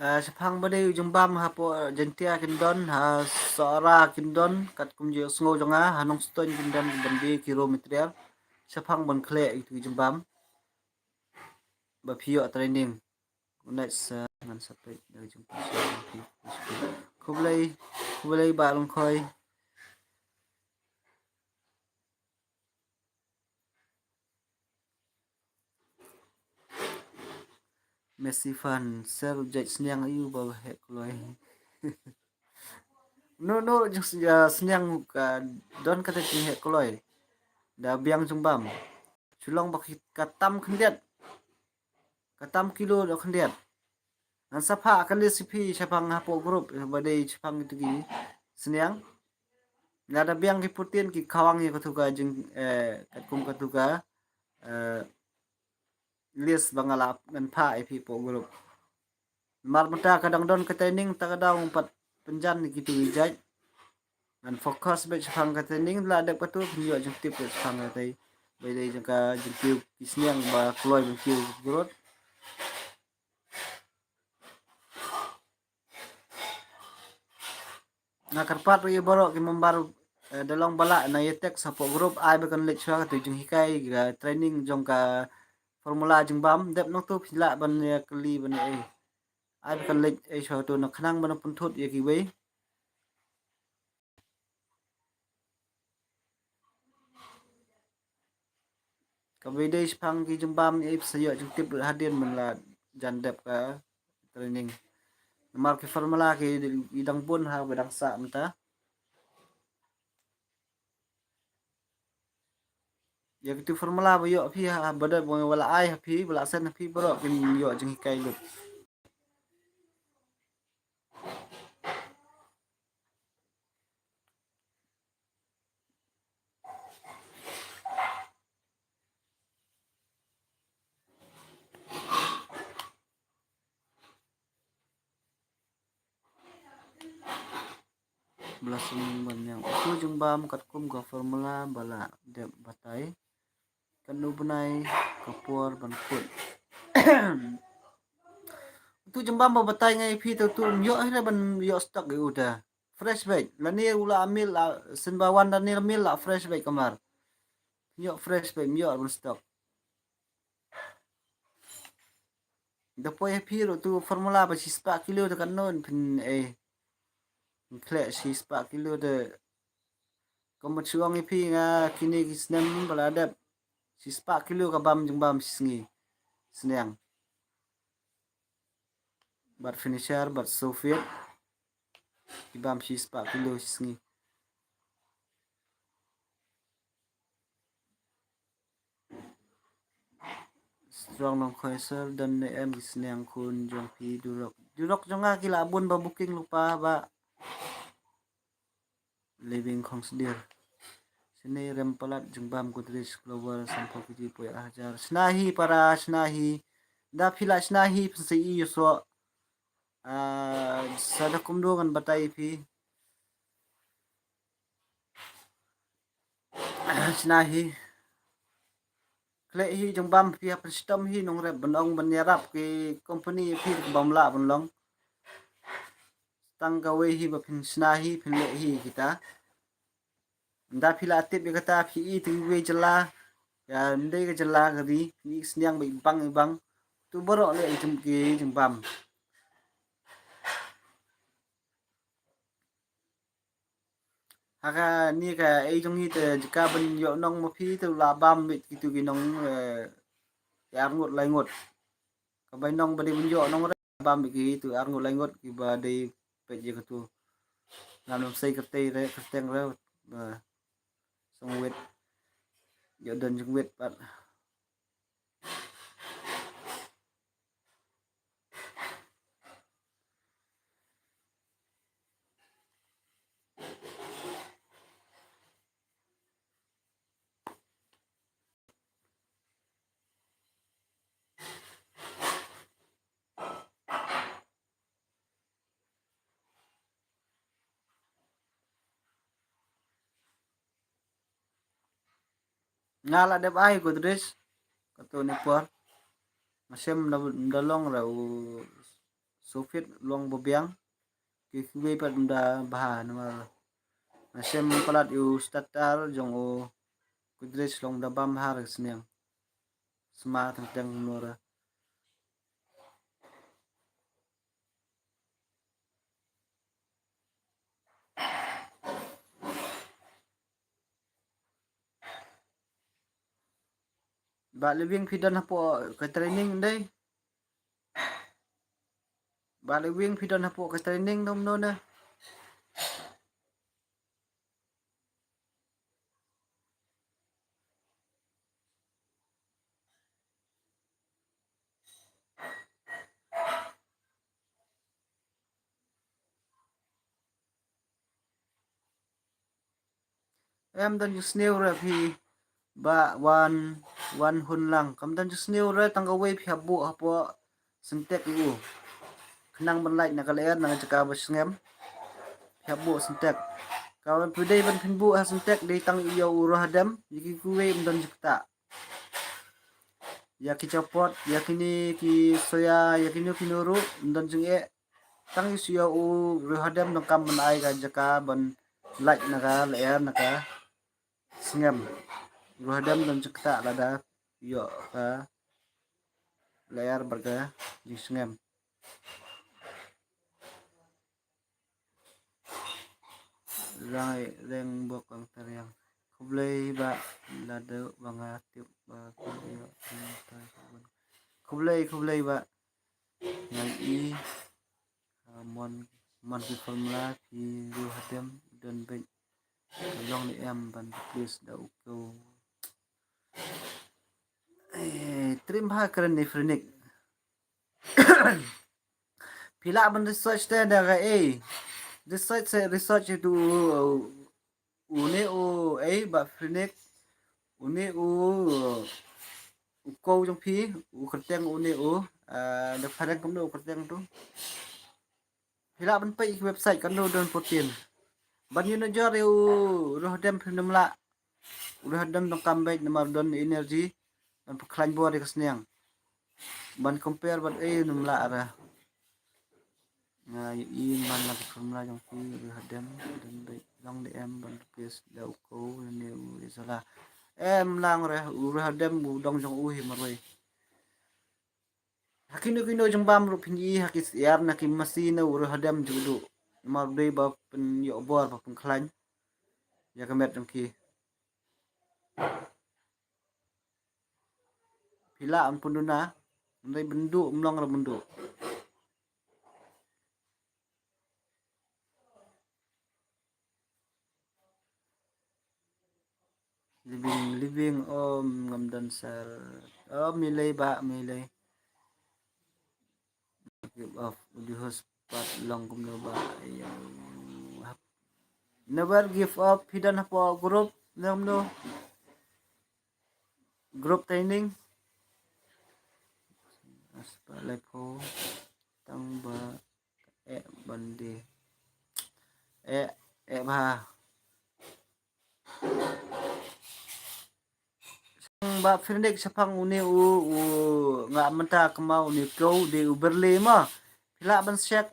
Eh, shaphang ba dei u jingbam hapoh, eh, Jaintia kin don, ha Sohra kin don, katkum ju sngew jong nga, ha Nongstoiñ kin don, ban dei ki raw material. Shaphang ban khleh ïa ki jingbam. Ba phi ïoh training. Next, eh, ngan sa peit da ka jingpynshitom. Khublei, khublei Bah Longkhoi. Messi fan, ser u jait sniang aïu ba heh kloi. No, no, jing s-, ah, sniang ka don kata jing heh kloi. Da biang jingbam. Shu long ba ki, ka tam khyndiat. Ka tam kilo da khyndiat. Ngan sa phah ka list ïa phi shaphang hapoh group, ba dei shaphang ïa ki sniang. Lada biang ki protein ki khawang ïa katu ka jing, eh, katkum katu ka, eh, list ba nga la ngan phah ïa phi hapoh group. Namar mynta ka dang don ka training, ta ka daw pat pynjan ïa kitu ki jait. Ngan focus beit shaphang ka training, la dep katu phin ïoh jingtip beit shaphang katei. Ba dei jong ka jingkiew ki sniang ba kloi ban kiew growth. Nga kyrpad ruh ïa baroh ki member, eh, da long ba lah na ïa text hapoh group, ai ba kan leit shuwa katu jinghikai ka training jong ka formula jingbam, dep nangtu phi lah ban ïa kylli ban ïa, eh. Ai ba kan leit, eh, shuwa katu na khnang ban pynthut ïa kiwei. Kaba dei shaphang ki jingbam, eh, phi sa ïoh jingtip lut hadien ban la jan dep ka training. Namar ki formula ki, i dang bun ha ba dang sah mynta. Ïa kitu formula ba ïoh phi ha, ba dei ba la ai ha phi, ba la send ha phi baroh kin ïoh jinghikai lut. Blessing ban ïang utu jingbam katkum ka formula ba la dep batai. Kan u bnai ka por ban kut. Utu jingbam ba batai ngai phi tu tu ym ïoh hi re ban ïoh stock ïa u da. Fresh beit. Lane u la mil la, sien ba wan da nil mil la fresh beit kamar. Ïoh fresh beit, ym ïoh ban stock. Da poi ha phi ruh tu formula ba shispah kilo da kan non phin, eh. Khleh shispah kilo da. Ka mut shu ong ïa phi nga kine ki snem ba la dep. Shispah kilo ka bam jingbam shi sngi. Sniang. Bad finisher, bad sofit. Ki bam shispah kilo shi sngi. Strong Nongkhoi sir, don ne em ki sniang khun jong phi durok. Durok jong nga ki la bun ba booking lypa ba. Living Khongsdir. Shane rem palat jingbam Godrej Clover sanphew kg poi ar hajar. Shna hi para, shna hi. Da phi la shna hi phin sa ïoh soh. Ah, sa da kumno ngan batai phi. Shna hi. Khleh hi jingbam, phi hap pynshitom hi nongrep, ban ong ban ïarap ki company, phi kaba ym lah ban long. Tang kawei hi ba phin shna hi, phin leh hi kita. Nda phi la tip ïa kata, phi i te kiwei jylla, ïa nda ka jylla ka ri, phi i sniang ba i bang i bang. Tu baroh leh i jing, ki jingbam. Ha kane ka ei jong ngi te jaka ban ïoh nong ma phi te la bam beit kitu ki nong, eh, ki arngut laingut. Ka bai nong ba dei ban ïoh nong re bam beit kitu arngut laingut kiba dei peit ïa katu. Ngam ym sei kyrteng re, kyrteng re, ba sngewit. Ïoh don jingwit pat. Nga la dep ai Godrej kato ne por. Nga shem da, da long ra u sofit long ba biang. Ki kiwei pat da bha namar nga shem palat u starter jong u Godrej long da bam bha ra sniang. Sma teng teng nora. Ba Living phi don hapoh ka training dei. Ba Living phi don hapoh ka training dom no na. Em don ju sniew re phi ba wan wan hun lang. Kam don ju sniew re tang kawei phi hap buh hapoh Sintek ïa u. Khnang ban lait na ka lyer na ka jaka ba sngem. Phi hap buh Sintek. Ka wan phi dei ban phin buh ha Sintek dei tang ïa u Rohadem ïa ki kiwei ym don ju kata. Ïa ki chapot, ïa kine ki soya, ïa kino kino ruh ym don jingeh. Tang ïa u Rohadem donkam ban ai ka jaka ban lait na ka lyer na ka sngem. Rohadem don ju kata lada ïoh ka lyer bad ka jingsngem. Rang reng bok ang tariang. Khublei ba lada ba nga tip ba ka ïoh. Khublei, khublei ba. Ngan i, ah, mon, mon ki formula ki Rohadem don beit. Long ne em ban replace da u ko. Eh, trim ha kren ni frenik. Phi lah ban research te da ka ei. Research se research itu une u ei ba frenik. Une u u ko jong phi u kyrteng une u, ah, da phareng kumno u kyrteng tu. Phi lah ban peit ki website kan don photo. Ban ïoh nujor ïa u Rohadem phi nym lah. U Rohadem donkam beit namar don energy ban pynkhlaiñ bor ïa ka sniang. Ban compare bad ei nym lah ra. Nga ïohi man la ka formula jong phi u Rohadem don beit long ne em ban replace da u ko ne u Izala. Em lang re u Rohadem u dong jong u hi marwei. Ha kino kino jingbam ruh phin ïohi ha ki syiar na ki masi na u Rohadem jong u. Namar u dei ba pynïoh bor ba pynkhlaiñ ïa ka met jong ki. Phi lah ban pynduna, hynrei ban duh ym long re ban duh. Living, living, oh, ngam don sel. Oh, milei ba, milei. Give up, u ju husband long kumno ba, ayo. Never give up, phi don hapoh group, ne kumno. Group training. As pa lai pho, tang ba, eh, ban de. Eh, eh, ba. Ba Phoenix shaphang une u, u nga mynta kynmaw une u dei u Berley ma. Phi lah ban check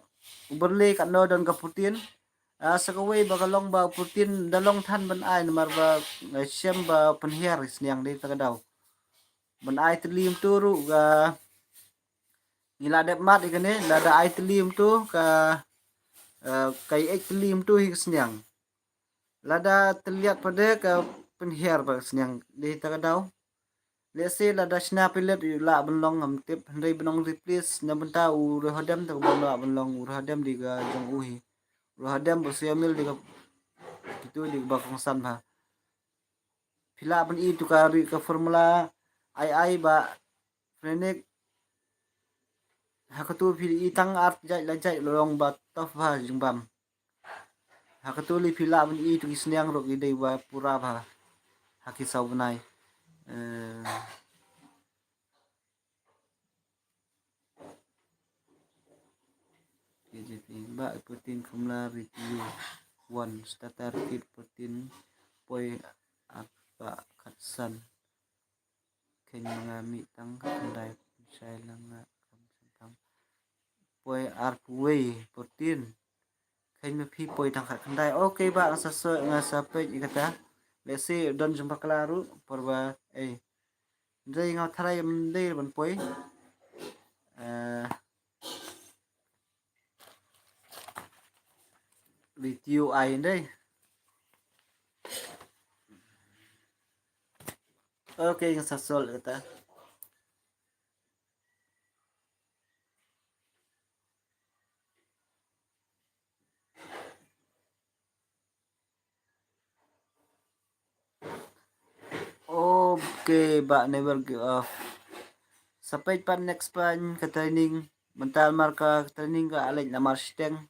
u Berley katno don ka protein. Ah, sa kawei ba ka long ba u protein da long than ban ai namar ba nga shem ba pynhiar sniang dei ta ka daw. Ban ai tylli mynta ruh ka ngi la dep mad ïa kane, lada ai tylli mynta ka, eh, ka ïeit tylli mynta hi ka sniang. Lada tylliat pat de ka pynhiar ba ka sniang dei ta ka daw. Lehse lada shna phi leh u lah ban long ngam tip, hynrei ban ong replace na bynta u Rohadem ta ka bym lah ban long, u Rohadem dei ka jong u hi. U Rohadem ba Siamil dei ka, itu dei ka ba kongsan bha. Phi lah ban i tu ka ri ka formula ai ai ba Phoenix. Ha katu phi i tang ar jait la jait long ba tough bha jingbam. Ha katu lei phi lah ban i tu ki sniang ruh ki dei ba pura bha. Ha ki saw bnai. Eh, K J P ba protein formula review one, starter kit protein poi arphew khatsan. Kheiñ ma nga mih tang khatkhyndai, shai lang nga kham shang tam. Poi arphew wei protein. Kheiñ ma phi poi tang khatkhyndai. Okay ba nga sa so, nga sa peit ïa kata. Lehse don jong bakla ruh por ba, eh. Ndei nga tharai ym dei ban poi. Eh, review ai ndei. Okay, nga sa sol kata. Okay, ba never give up. Sa peit pat next pan ka training. Mynta mar ka training ka alej namar shiteng.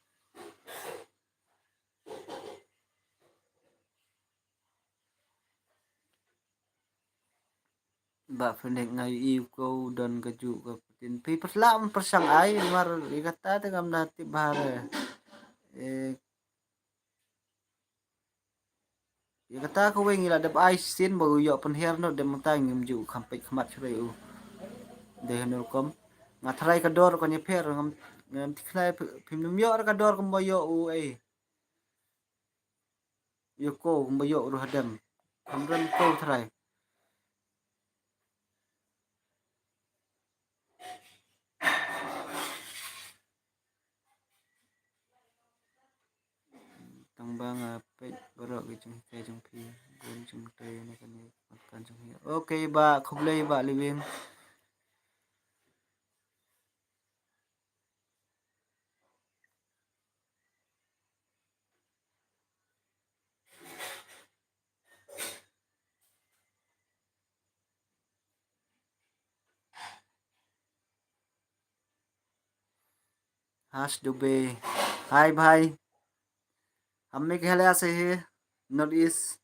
Ba Phoenix nga ïohi ko don ka ju ka protein. Phi pyrshang ai mar ïa kata te ngam da tip bha re. Eh, ïa kata kawei ngi la dep ai shisien ba u ïoh pynhiar noh, de mynta ngim ju kham peit khmat shuh re u. De hanu rukom nga tharai ka dor ka ïapher ngam, ngam thikna phim nym ïoh re ka dor kumba ïoh u ei. Ïa ko kumba ïoh u Rohadem. Kham rem ko tharai. Tang ba nga peit baroh ki jinghikai jong phi, bun jingmyntoi na kane ka kan jong phi. Okay ba, khublei ba Liwin. Harsh Dubey. Hi bhai. हम मेघालय से है, North East.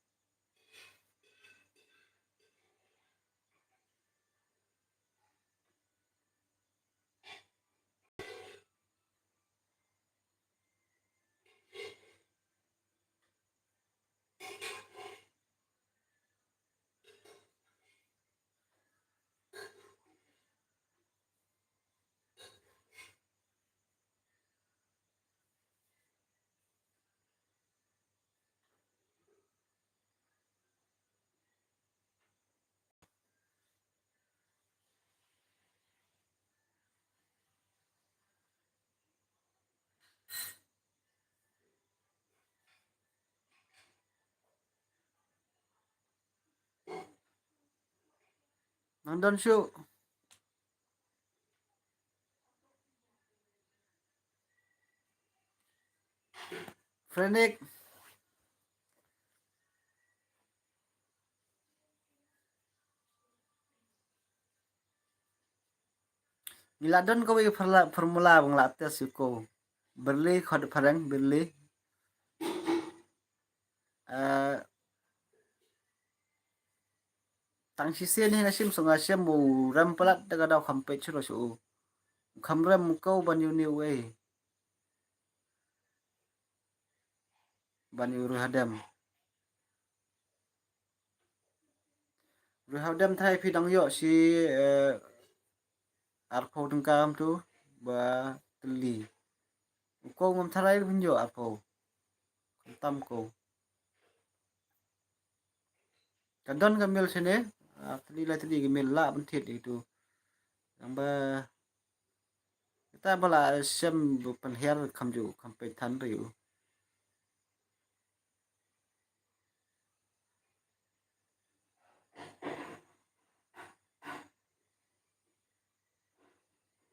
Nang don shuh. Frenik. Ngi la don kawei ka formula ba nga la test ïa ko. Byrli khot phareng, byrli. Eh, tang shisien hi nga shim, so nga shim u rem palat da ka daw kham peit shuh shuh. Kham rem ko ban ïa une uwei. Ban ïa u Rohadem. Ruh ha u dem trai phi dang ïoh shi, eh, arphew tyngka kumtu ba tylli. U ko ngam trai ruh phin ïoh arphew. Khamtam ko. Ka don ka mil shane, ah, tylli la tylli ka mil la ban thied itu. Nang ba kita ba la shem bu pynhiar kham ju kham peit than riu.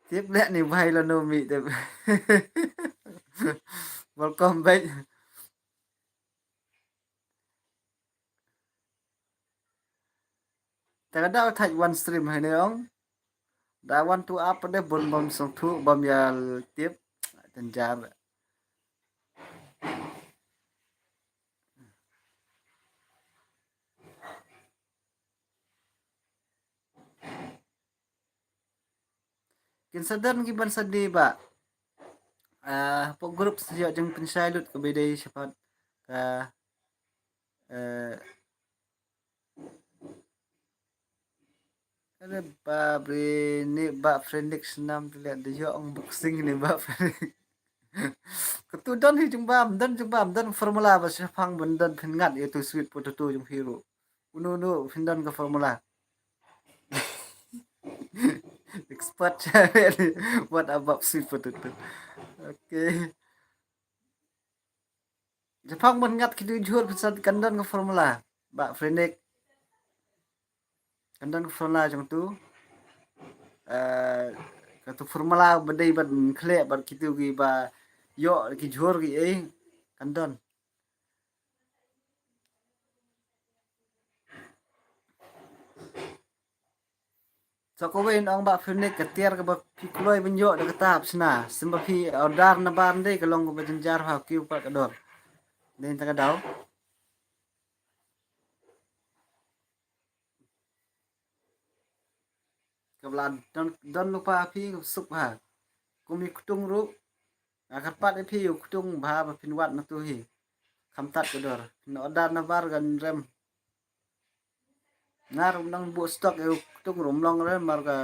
Tip leh ni bai la no mi tip. Welcome back. Ta ka dau thaj one stream hai ne ong. Da one two up de bun bam song thu bam ya tip. Tenjar. Kin sa don ki ban sa dei ba. Ah, hapoh group sa ïoh jingpynshai lut ka ba dei shaphang ka, eh, Are bap re, ni Bah Phoenix nam te leh de ïoh unboxing ni Bah Phoenix. Katu don hi jingbam, don jingbam, don formula ba shaphang ban don phin ngat ïa tu sweet potato jong phi ruh. Unu nu phin don ka formula. Expert cha ni. What about sweet potato? Okay. Shaphang ban ngat kitu jhur phin sa kan don ka formula. Bah Phoenix. Kan don ka formula jong tu. Eh, katu formula ba dei ban khleh bad kitu ki ba ïoh ki jhur ki ei. Kan don. Sa kawei ong Bah Phoenix ka tiar kaba phi kloi ban ïoh da kata hap sna. Symba phi order na bar ndei ka long kaba jynjar ha kiew pat ka dor. Dei ta ka daw. Kaba la don, don lypa phi suk bha. Kum i ktung ruh. Nga kyrpad ïa phi u ktung bha ba phin wad na tu hi. Kham tad ka dor. Phin order na bar kan rem. Nga ruh nang buh stock ïa u ktung ruh mlong re mar ka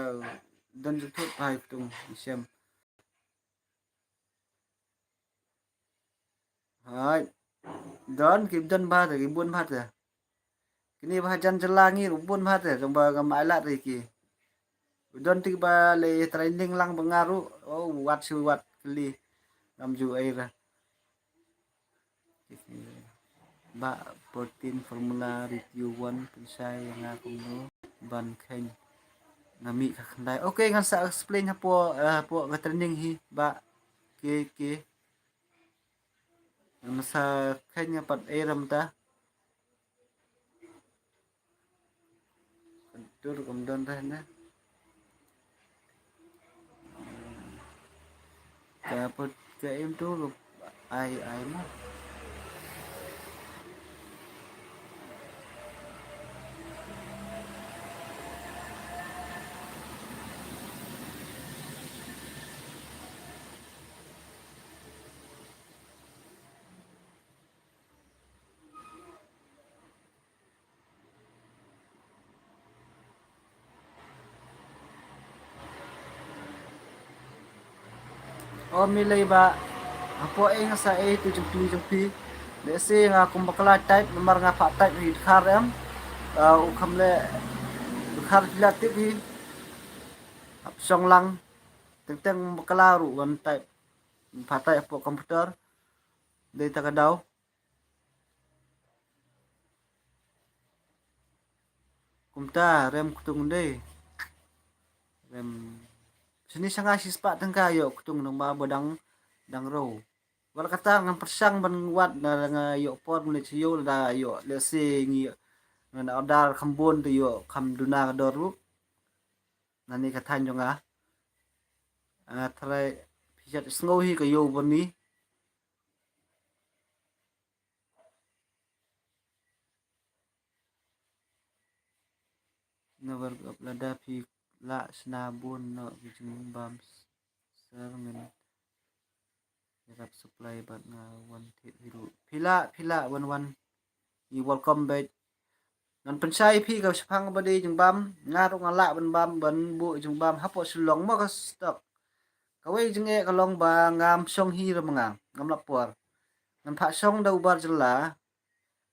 don ju thut bha u ktung shem. Hai. Don ki don bha te ki bun bha te. Kini ba hajan jylla ngi ruh bun bha te jong ba ngam ai lad ri ki. Don ti ba le training lang ba nga ruh. Oh, wat shu wat kli. Ngam ju ai ra. Ba protein formula review one pynshai ïa nga kumno ban kheiñ. Nga mih ka khyndai. Okay, ngan sa explain hapoh, eh, hapoh ka training hi ba. Okay, okay. Ngan sa kheiñ ïa pat ei ram ta. Ka dur kam don reh ne. Ka put ka im tu ruh ai ai ma. O mi lei ba hapoh eng sa e tu jong phi jong phi. Lehse nga kum bakla type namar nga pha type hi dkhar em. Ah, u kham leh dkhar phi la tip hi. Hap shong lang. Teng teng bakla ruh wan type. Pha type hapoh computer. Dei ta ka daw. Kumta rem ktung dei. Rem. Sini sanga shispah tyngka ïoh ktung nang ba ba dang dang ro. Wal kata ngam pyrshang ban wad na nga ïoh por mene chi ïoh da ïoh lehse ngi ngan order kham bun te ïoh kham duna ka dor ruh. Nani ka than jong nga. Ah, trai phi jat sngew hi ka ïoh bun ni. Na bar ka lada phi la sna bun no ki jingbam ser ngan rap supply bad nga wan thied hi ruh. Phi la, phi la wan wan. I welcome back. Ngan pynshai phi ka shaphang ba dei jingbam, nga ruh nga lah ban bam, ban buh jingbam hapoh Shillong mo ka stock. Kawei jingeh ka long ba ngam shong hi ruh ma nga, ngam lap por. Ngan phah shong da u bar jylla,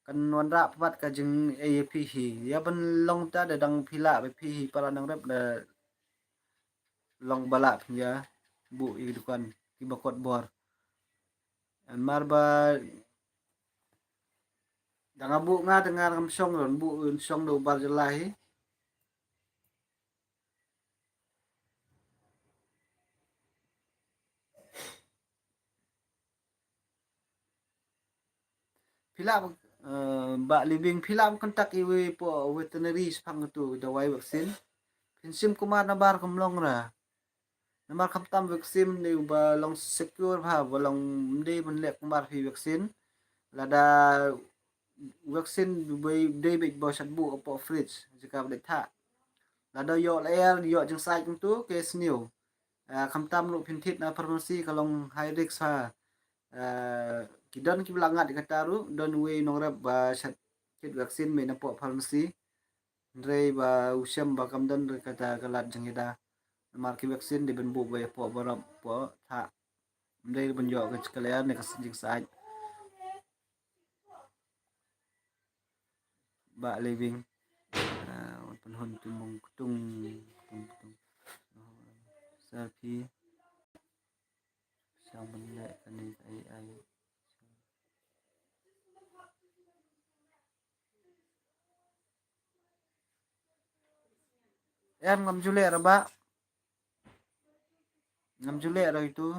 kan wanrah pat ka jingeh ïa phi hi. Ïa ban long ta da dang phi lah ba phi hi para nang rep da long ba lah phi ïa buh ïa ki dukan kiba kot bor. Namar ba da nga buh nga da nga ngam shong ruh, buh shong da u bar jylla hi. Phi lah, eh, Bah Living, phi lah ban contact iwei pa veterinary shaphang katu dawai vaccine. Phin shim kumar nabar kam long ra. Namar khamtam vaccine ne ba long secure bha, ba long ym dei ban leh kumar phi vaccine. Lada vaccine ba dei beit ba shad buh hapoh fridge, jaka ba dei thah. Lada ïoh lyer, ïoh jingsaid kumtu, ka sniew. Ah, khamtam ruh phin thied na pharmacy ka long high risk ha. Ah, ki don kiba la ngat ïa kata ruh, don uwei u nongrep ba shad thied vaccine mei napoh pharmacy. Hynrei ba u shem ba kam don ruh kata ka lad jingïada. Namar ki vaccine dei ban buh ba ïa poh barap poh thah. Hynrei ban ïoh ka lyer ne ka jingsaid. Bah Living. Ah, wan pynhun tu mong ktung, ktung, ktung. Selfie. Shang ban leh kane ka ai ai. Em, ngam ju leh ra bah. Ngam ju leh ra itu.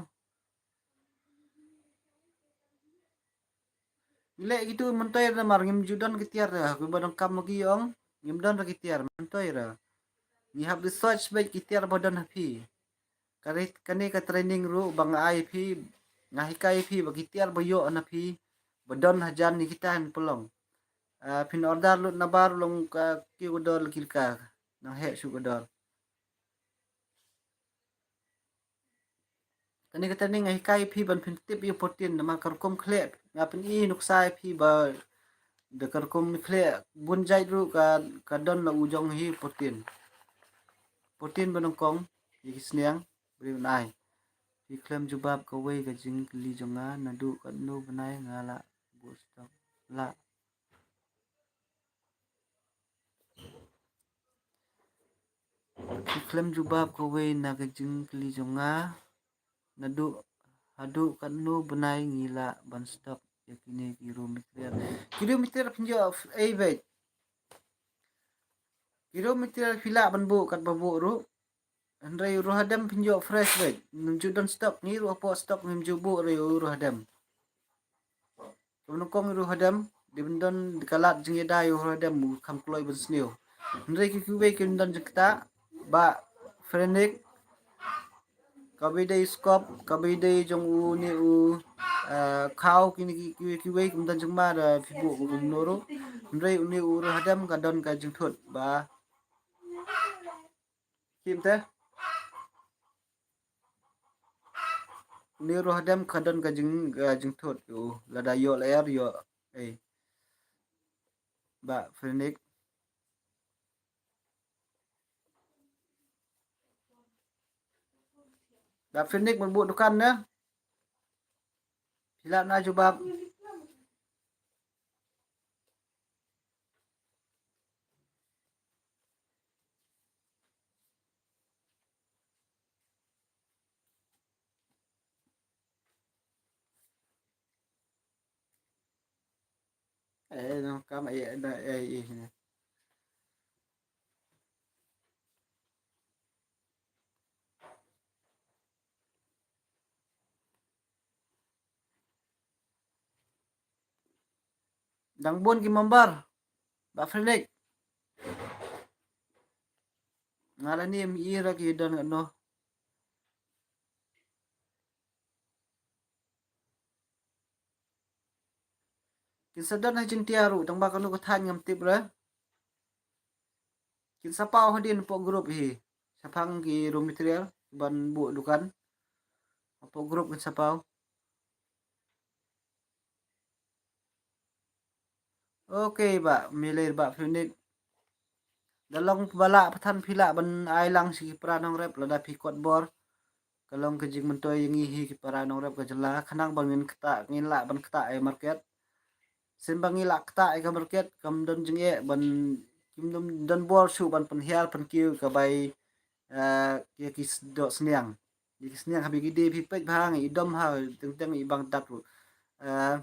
Leh kitu myntoi namar ngim ju don ki tiar, ha, kiba donkam ma ki ong, ngim don ra ki tiar myntoi ra. Ngi hap research beit ki tiar ba don ha phi. Kane, kane ka training ruh ba nga ai phi, nga hikai phi ba ki tiar ba ïoh na phi, ba don hajan ïa kita yn pynlong. Ah, phin order lut nabar long ka kiew ka dor ki ka, nang heh shuh ka dor. Kane ka training nga hikai phi ban phin tip ïa u protein, namar ka rukom khleh nga pyni nuksa ïa phi ba da ka rukom khleh bun jait ruh ka, ka don la u jong hi protein. Protein ba nyngkong ïa ki sniang, briew nai. Phi khlem jubab kawei ka jingkylli jong nga, naduh katno bnai nga lah buh stock, lah. Phi khlem jubab kawei na ka jingkylli jong nga, naduh haduh katno bnai ngi lah ban stock ïa kine ki raw material. Ki raw material phin ïoh ei beit. Ki raw material phi lah ban buh katba buh ruh. Hynrei u ruh hadem phin ïoh fresh beit. Ngim ju don stock, ngi ruh hapoh stock ngim ju buh ruh u ruh hadem. Ka nyngkong u ruh hadem, dei ban don ka lad jingïada u ruh hadem u kham kloi ban sniew. Hynrei ki kiwei kim don jingktah, Bah Frenik, kaba dei skop, kaba dei jong une u, eh, khaw, kine ki, ki, kiwei kim don jingma da phi buh kumno ruh. Hynrei une u ruh hadem ka don ka jingthut ba Kim te. Une u ruh hadem ka don ka jing, ka jingthut u lada ïoh lyer ïoh. Eh. Bah Frenik. Bah Frenik, men buh dukan ne. Phi lah na jubab. Eh, no, kam eh, eh, eh, eh. Dang bun ki member. Bah Frenik. Nga la ni em i ra ki don no. Kin sa don ha Jaiñtia ruh, tang ba kano ka thaiñ ngam tip re. Kin sa paw hadien hapoh group hi. Shaphang ki raw material ban buh dukan. Hapoh group kin sa paw. Okay, Bah Miller, Bah Frenik. Da long ba lah pathan phi lah ban ai lang sha ki para nongrep lada phi kot bor. Ka long ka jingmyntoi ïa ngi hi ki para nongrep ka jylla, khnang ba ngin ktah, ngin lah ban ktah ïa market. Shen ba ngi lah ktah ïa ka market, kam don jingeh ban, kim don, don bor shuh ban pynhiar pynkiew ka bai, eh, ïa ki s-, doh sniang. Ïa ki sniang ha B K D phi peit bha, ngi i dom ha, teng teng i bang dak ruh. Eh,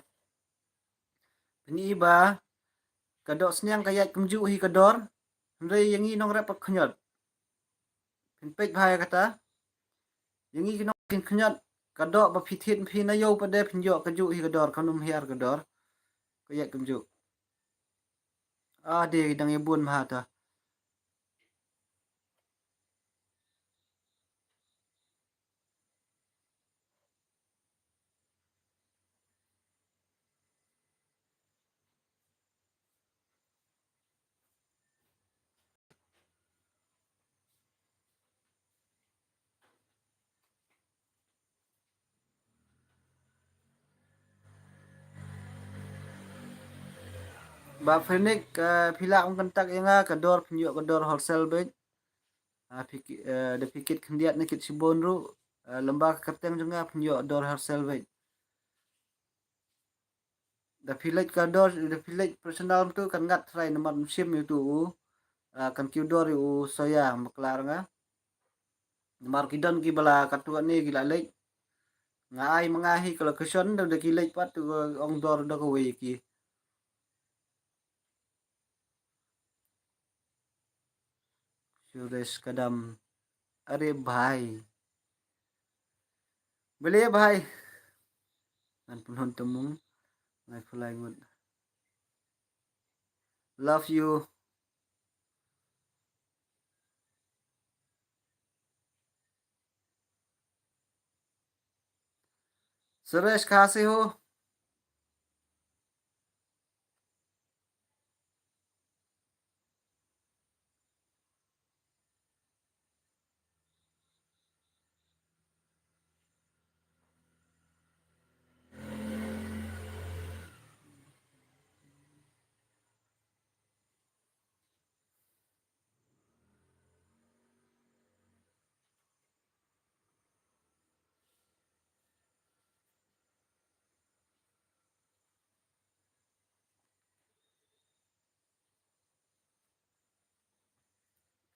phi i ba ka doh sniang ka ïaid kumjuh hi ka dor. Hynrei ïa ngi nongrep pat khñiot. Phin peit bha ïa kata. Ïa ngi ki nong kin khñiot, ka doh ba phi thied phi na ïew pat de phin ïoh kajuh hi ka dor, kam nym hiar ka dor. Ka ïaid kumjuh. Ah, de dang ïa bun bha ta. Ba Phoenix, eh, phi lah ban contact ïa nga, ka dor phin ïoh ka dor wholesale beit. Ah, phi ki-, eh, da phi kit khyndiat ne kit shibun ruh, eh, lem bad ka kyrteng jong nga phin ïoh dor wholesale beit. Da phi leit ka dor, da phi leit personal tu kan ngat trai namar ym shim ïa utu u, ah, kan kiew dor ïa u Soya, bakla nga. Namar ki don ki ba la katto katne ki la leit. Nga ai ma nga hi ka location da, da ki leit pat tu ong dor da kawei ki. Suresh Kadam. अरे भाई, bele भाई. Ngan pynhun temung. Ngai pulai ngut. Love you. Suresh, कहाँ से हो?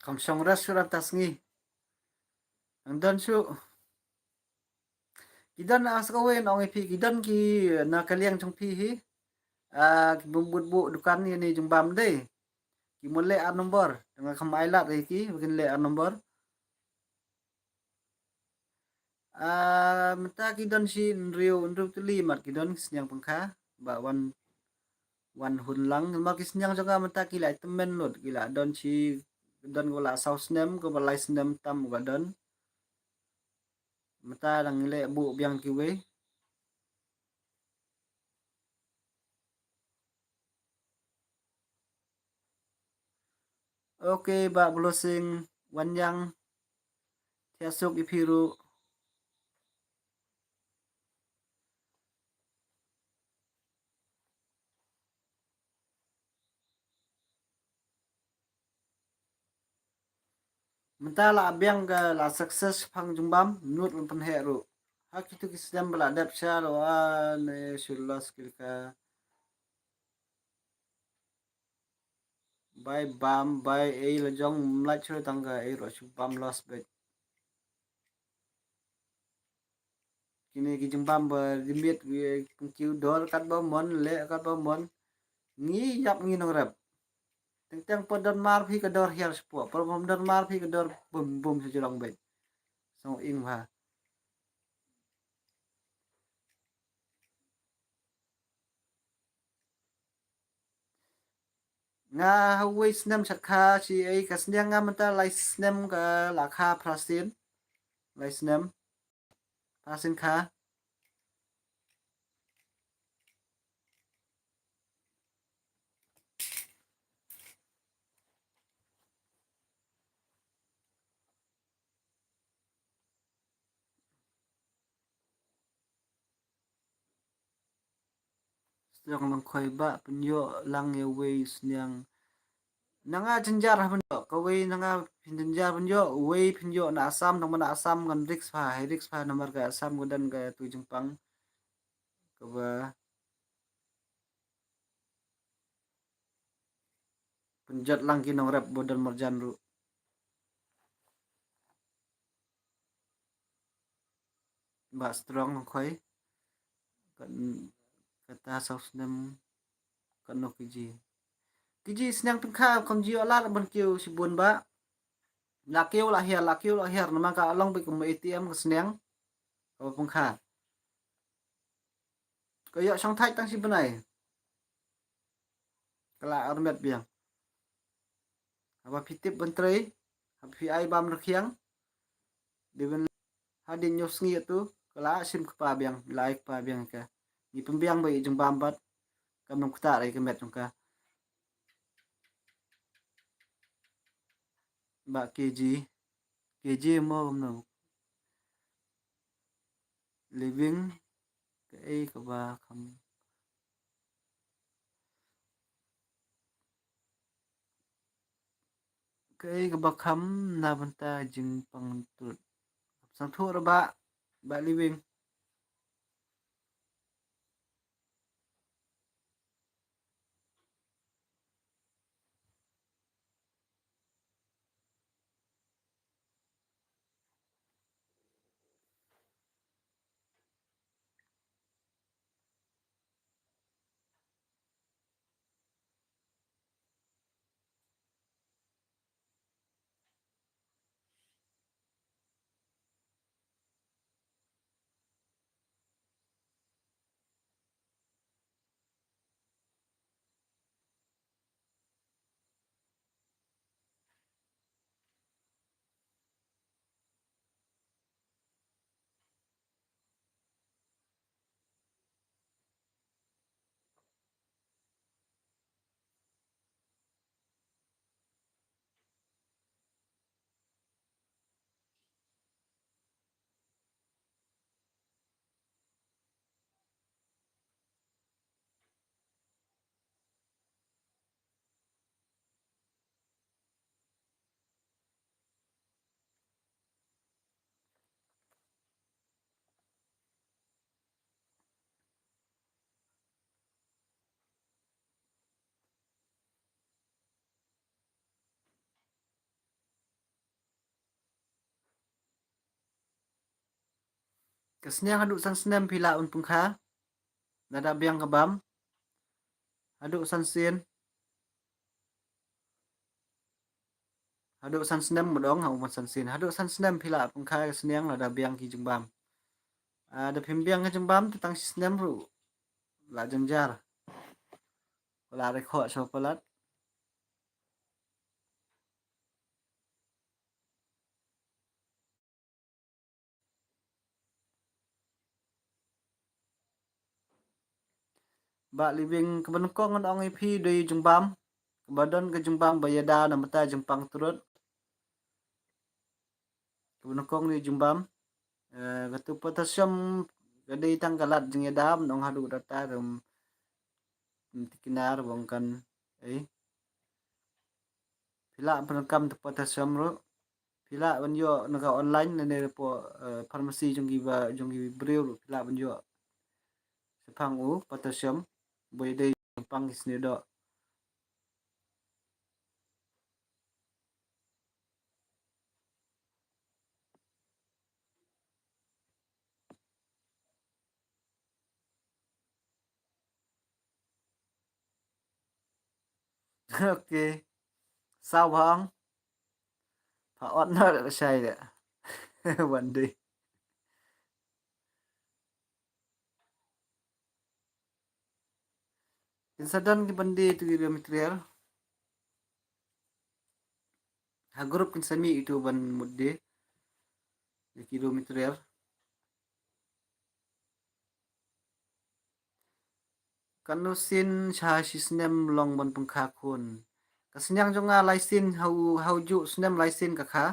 Kam shong rest shuh ram ta sngi. Ang don shuh. Ki don, ah, sa kawei ngan ong ïa phi, ki don ki na ka liang jong phi hi. Ah, ki bym bud buh dukan ïa ne jingbam dei. Ki mut leh ar nombor. Te nga kham ai lad ïa ki ba kin leh ar nombor. Ah, mynta ki don shi hynriew, hynriew tylli mat ki don ki sniang pangkha. Ba wan, wan hun lang. Namar ki sniang jong nga mynta ki la tymmen lut. Ki la don shi, don ko la saw snem, ko ba lai snem tam ko don. Mynta dang leh buh biang kiwei. Okay, Bah Blessing, Wanyang, thiah suk ïa phi ruh. Mynta la biang ka la success phang jingbam, nud ban pynheh ruh. Ha kitu ki snem ba la dep sha ruh, ah, ne shu loss ki ka. Bai bam, bai ei la jong, mlait shu tang ka ei ruh shu bam loss beit. Kine ki jingbam ba limit, ki pynkiw dor katba mon, leh katba mon. Ngi ïap ngi nongrep. Teng teng pat don mar phi ka dor hiar shapoh. Pat bym don mar phi ka dor bum bum sha jrong beit. Sngewbha. Nga ha wei snem sha kha shi ei ka sniang nga mynta lai snem ka la kha phra sien. Lai snem. Phra sien kha. Sniang lang khoi ba pynïoh lang ïa wei sniang. Na nga jynjar ha pynïoh, kawei na nga pynjynjar pynïoh, uwei pynïoh na Assam, nang na Assam ngan risk pha, high risk pha namar ka Assam ka don katu jingpang kaba pynjot lang ki nongrep ba don marjan ruh. Ba strong nongkhoi. Kan kata saw snem kan no kiji. Kiji sniang pynkhar kam ji ïoh lad ban kiew shibun ba. La kiew la hiar, la kiew la hiar, namar ka long beit kum A T M ka sniang. Kaba pynkhar. Ka ïoh shong thait tang shi bnai. Ka la armet biang. Haba phi tip ban trei, haba phi ai bam rkhiang. Dei ban hadien ñiew sngi atu, ka la shim kpa biang, la ai kpa biang ka. Ngi pynbiang ba i jingbam bad, kam nang kta rai ka met jong ka. Ba K G, K G mo kam nang. Living, kaei kaba kham. Kaei kaba kham na bynta jingpang tut. Sngewthuh ra ba, ba Living. Ka sniang haduh san snem phi lah un pynkhar. Lada biang ka bam. Haduh san sien. Haduh san snem mudong ha umar san sien. Haduh san snem phi lah pynkhar ka sniang lada biang ki jingbam. Ah, da phim biang ka jingbam te tang shi snem ruh. La jynjar. Ko la record sha palat. Ba Living kaba nyngkong ngan ong ïa phi dei jingbam. Kaba don ka jingbam ba ïada na bynta jingpang tut. Kaba nyngkong dei jingbam. Eh, katu potassium ka dei tang ka lad jingïada, nong haduh data rum. Tiknar bong kan, eh. Phi lah pyndonkam tu potassium ruh. Phi lah ban ïoh na ka online lane hapoh, eh, pharmacy jong ki ba, jong ki briew ruh phi lah ban ïoh. Shaphang u potassium, boi dei shaphang ki sniew doh. Okay. Saw bang. Pha ot na da shai da. One day. Kin sa don ki ban die tu ki raw material. Ha group kin sa mih itu ban mut die. Ki raw material. Katno sien sha shi snem long ban pynkhar khun. Ka sniang jong nga lai sien, hau, hau juh snem lai sien ka kha.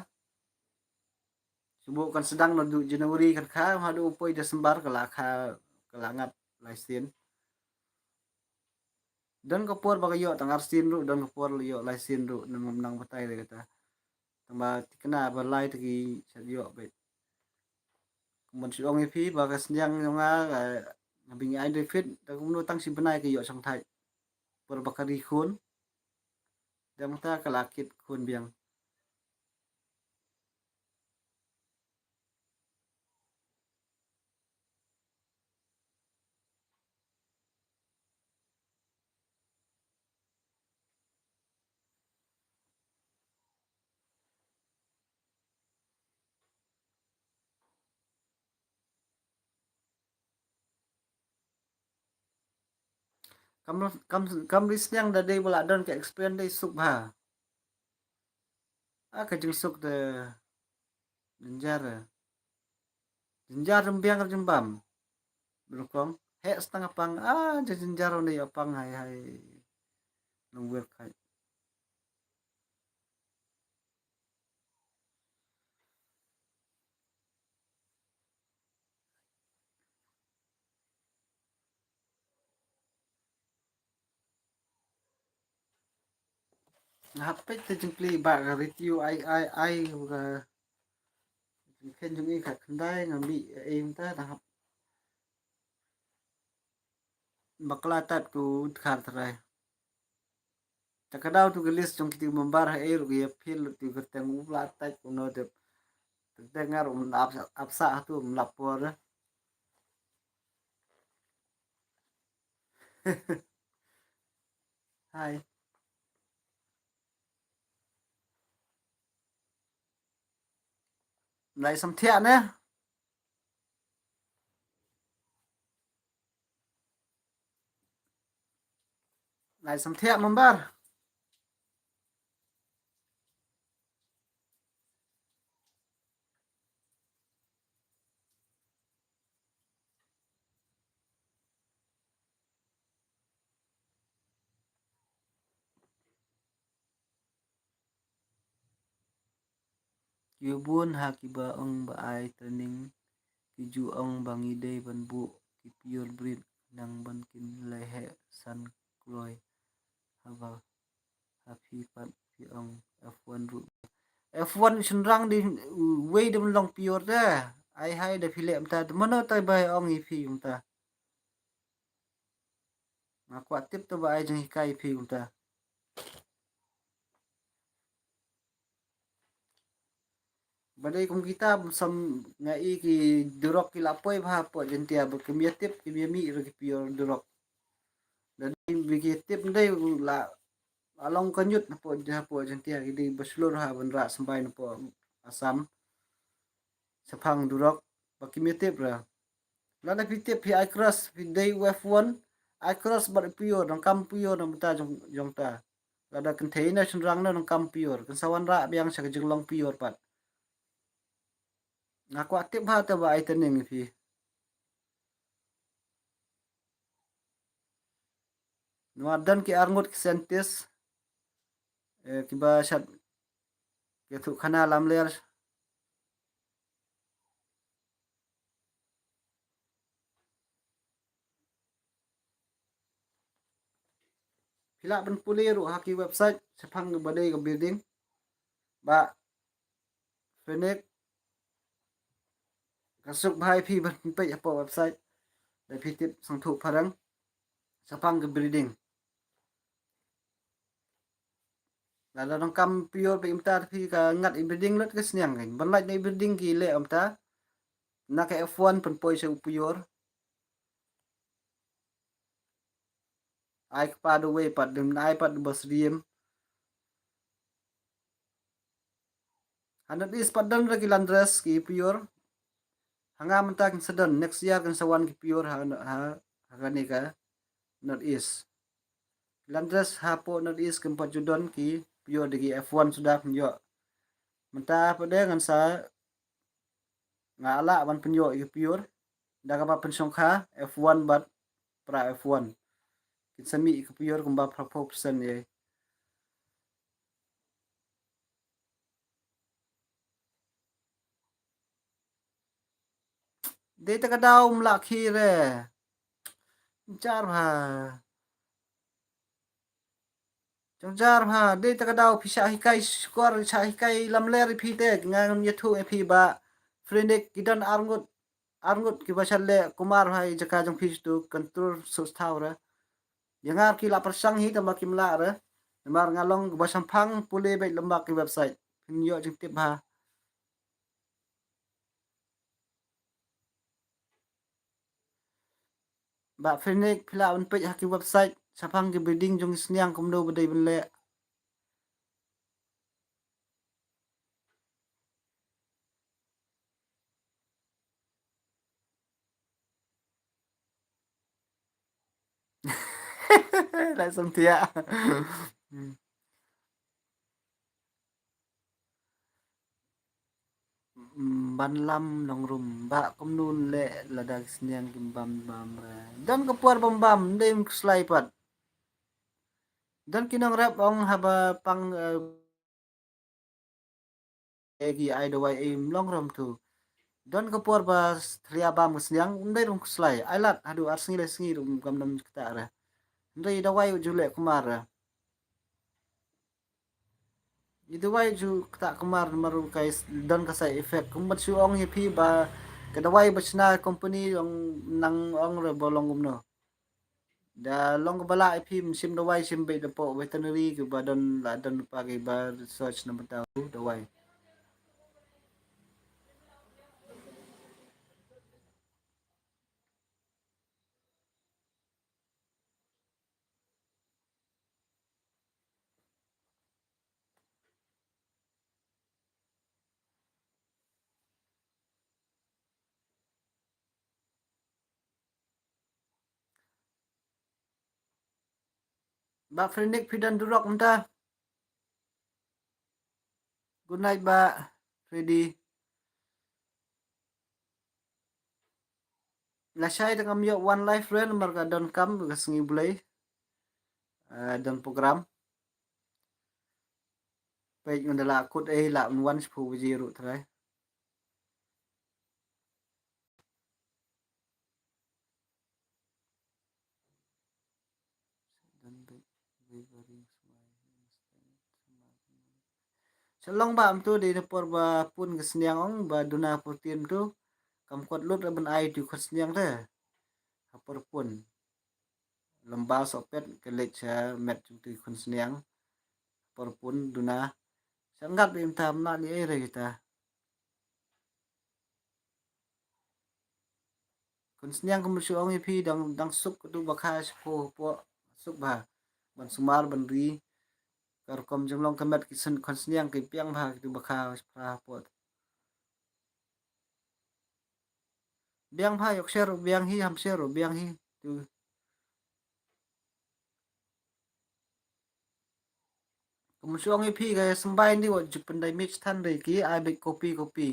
Shu buh kan sdang naduh January kan kha, haduh poi December ka la kha, ka la ngat lai sien. Don ka por ba ka ïoh tang arsien ruh, don ka por la ïoh laisien ruh, namar ym nang batai re kata. Tang ba thikna ba lai te ki shait ïoh beit. Kumban shu ong ïa phi ba ka sniang jong nga, eh, nga bing ai defeat, ta kumno tang shi bnai ka ïoh shongthait. Por ba ka ri khun. Dang ta ka la kit khun biang. Kam, kam, kam ri sniang da dei ba la don ka experience dei suk bha. Ah, ka jingsuk de jynjar. Jynjar jymbiang jymbam. Brukong. Heh stang apang. Ah, jynjar ne apang hai hai. Nang wir khai. Nga hap peit te jingkli ba ka review ai ai ai ka jingkhein jong i ka khyndai nga mih ei mynta ta hap bakla tat ku dkhar trai. Ta ka dau tu ka list jong kiti member ha ei ruh ïa phil tu ka teng u la tat ku no te. Te ngar um ap ap sa tu um la por. Hai. Lai samthiah ne. Lai samthiah member. Ki bun ha kiba ong ba ai training ki ju ong ba ngi dei ban buh ki pure breed nang ban kin leheh san kloi haba ha phi pat phi ong F one ruh. F one shynrang di wei da ban long pure da. Ai hai da phi leh mynta da mano tai ba ong i phi mynta. Nga kwah tip to ba ai jinghikai phi kumta. Ba dei kum kita sam nga i ki durok ki la poi bha hapoh Jaintia ba kim ïa tip kim ïa mih ruh ki pure durok. Da dei ba ki tip dei la long ka ñiut hapoh Jaintia ki dei ba shlur ha ban rah symbai napoh Assam. Shaphang durok ba kim ïa tip ruh. Lada phi tip phi ai cross phi dei u F one, ai cross bad pure, nang kam pure nang bynta jong, jong ta. Lada kynthei na shynrang na nang kam pure, kan sa wanrah biang sha ka jinglong pure pat. Nga kwah tip bha te ba ai training phi. Namar don ki arngut ki scientist, eh, kiba shat ki thuh khana lamler. Phi lah ban pule ruh ha ki website shaphang ba dei ka breeding. Ba Phoenix ka suk bha ïa phi ban peit hapoh website. Da phi tip sngewthuh phareng shaphang ka breeding. Lada nang kam pure ba im ta phi ka ngat i breeding lut ka sniang kan. Ban lait na i breeding ki leh um ta. Na ka F one pynpoi sha u pure. Ai kpa da wei pat dum ai pat da bas riem. Ha North East pat don ra ki Landrace ki pure. Ha nga mynta kin sa don, next year kin sa wan ki pure ha, ha, ha kane ka North East. Ki Landrace hapoh North East kin pat ju don ki pure da ki F one suda pynïoh. Mynta pat de ngan sa nga lah ban pynïoh ïa ki pure da kaba pynshongkha F one bad pra F one. Kin sa mih ïa ki pure kumba phra phew percent ïa. Dei ta ka daw mlak hi re. Jar ha. Jar ha, dei ta ka daw phi shah hikai shukor, shah hikai lamler ïa phi te, nga ngam ïathuh ïa phi ba Phoenix ki don arngut, arngut kiba shah leh kumar ha ïa jaka jong phi tu, control suk thaw re. Ïa nga ki la pyrshang hi tang ba kim lah re. Namar nga long ba shemphang pule beit lem bad ki website. Phin ïoh jingtip ha. Ba Phoenix phi lah ban peit ha ki website shemphang ki breeding jong ki sniang kumno ba dei ban leh. Lai sam thiah. Ban lam long rum ba kumno leh lada ki sniang kim bam bam re. Don ka por bam bam, ndei ym khuslai pat. Don ki nongrep ong haba pang, eh, eh, ki ai dawai, eh, ym long rum tu. Don ka por ba thria bam ka sniang, ym dei rum khuslai. Ai lad haduh ar sngi lai sngi ruh kam don ktah re. Hynrei dawai u ju leh kumar re. I dawai ju ktah kumar, namar u kai s-, don ka side effect. Kumba shu ong ïa phi ba ka dawai ba shna company ong nang ong re ba long kumno. Da long kaba lah ïa phi, shim dawai, shim beit da poh veterinary kiba don, la don pa kiba research na bynta u dawai. Ba Phoenix phi don durok mynta. Good night ba Freddy. Lashai tang ngam ïoh wan live re namar ka don kam ka sngi Blei. Eh, don program. Peit ngan da la kut ei la wan shiphew baje ruh trai. Sa long ba am tu dei na por ba pun ka sniang ong ba duna protein tu kam kot lut ra ban ai tu khun sniang te. Ha por pun. Lem ba soh pet ka leit sha met jong tu khun sniang. Por pun duna. Sa ngat ba im tam na li ai re kita. Khun sniang kum shu ong ïa phi dang, dang suk tu ba kha shu po po suk ba. Ban sumar ban ri. Ka rukom jinglong ka met ki khun sniang ki biang ba ki tu ba kha shu pra po. Biang ba Yorkshire, biang hi Hampshire, biang hi. Tu. Kum shu ong ïa phi ka symbai ndi wat ju pyndai mix than re ki ai beit copy copy.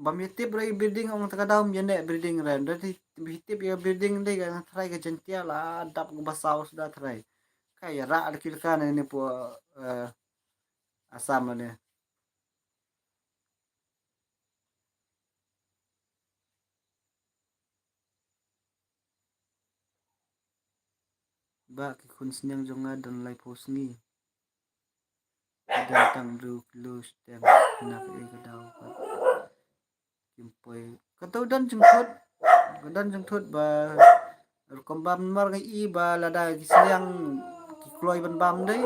Bam ïa tip re breeding ong ta ka daw ym ïa ne breeding re. Nda ti ïa tip ïa breeding dei ka trai ka jyntia la dap ka basaw sda trai. Ka ïa ra da ki laka ne ne pu, eh, Assam ne. Ba ki khun sniang jong nga don laiphew sngi. Ki don tang hynriew kilo shiteng na ka e ka daw ka kim poi. Ka to don jingthut. Ka don jingthut ba rukom bam mar nga i ba lada ki sniang ki kloi ban bam dei.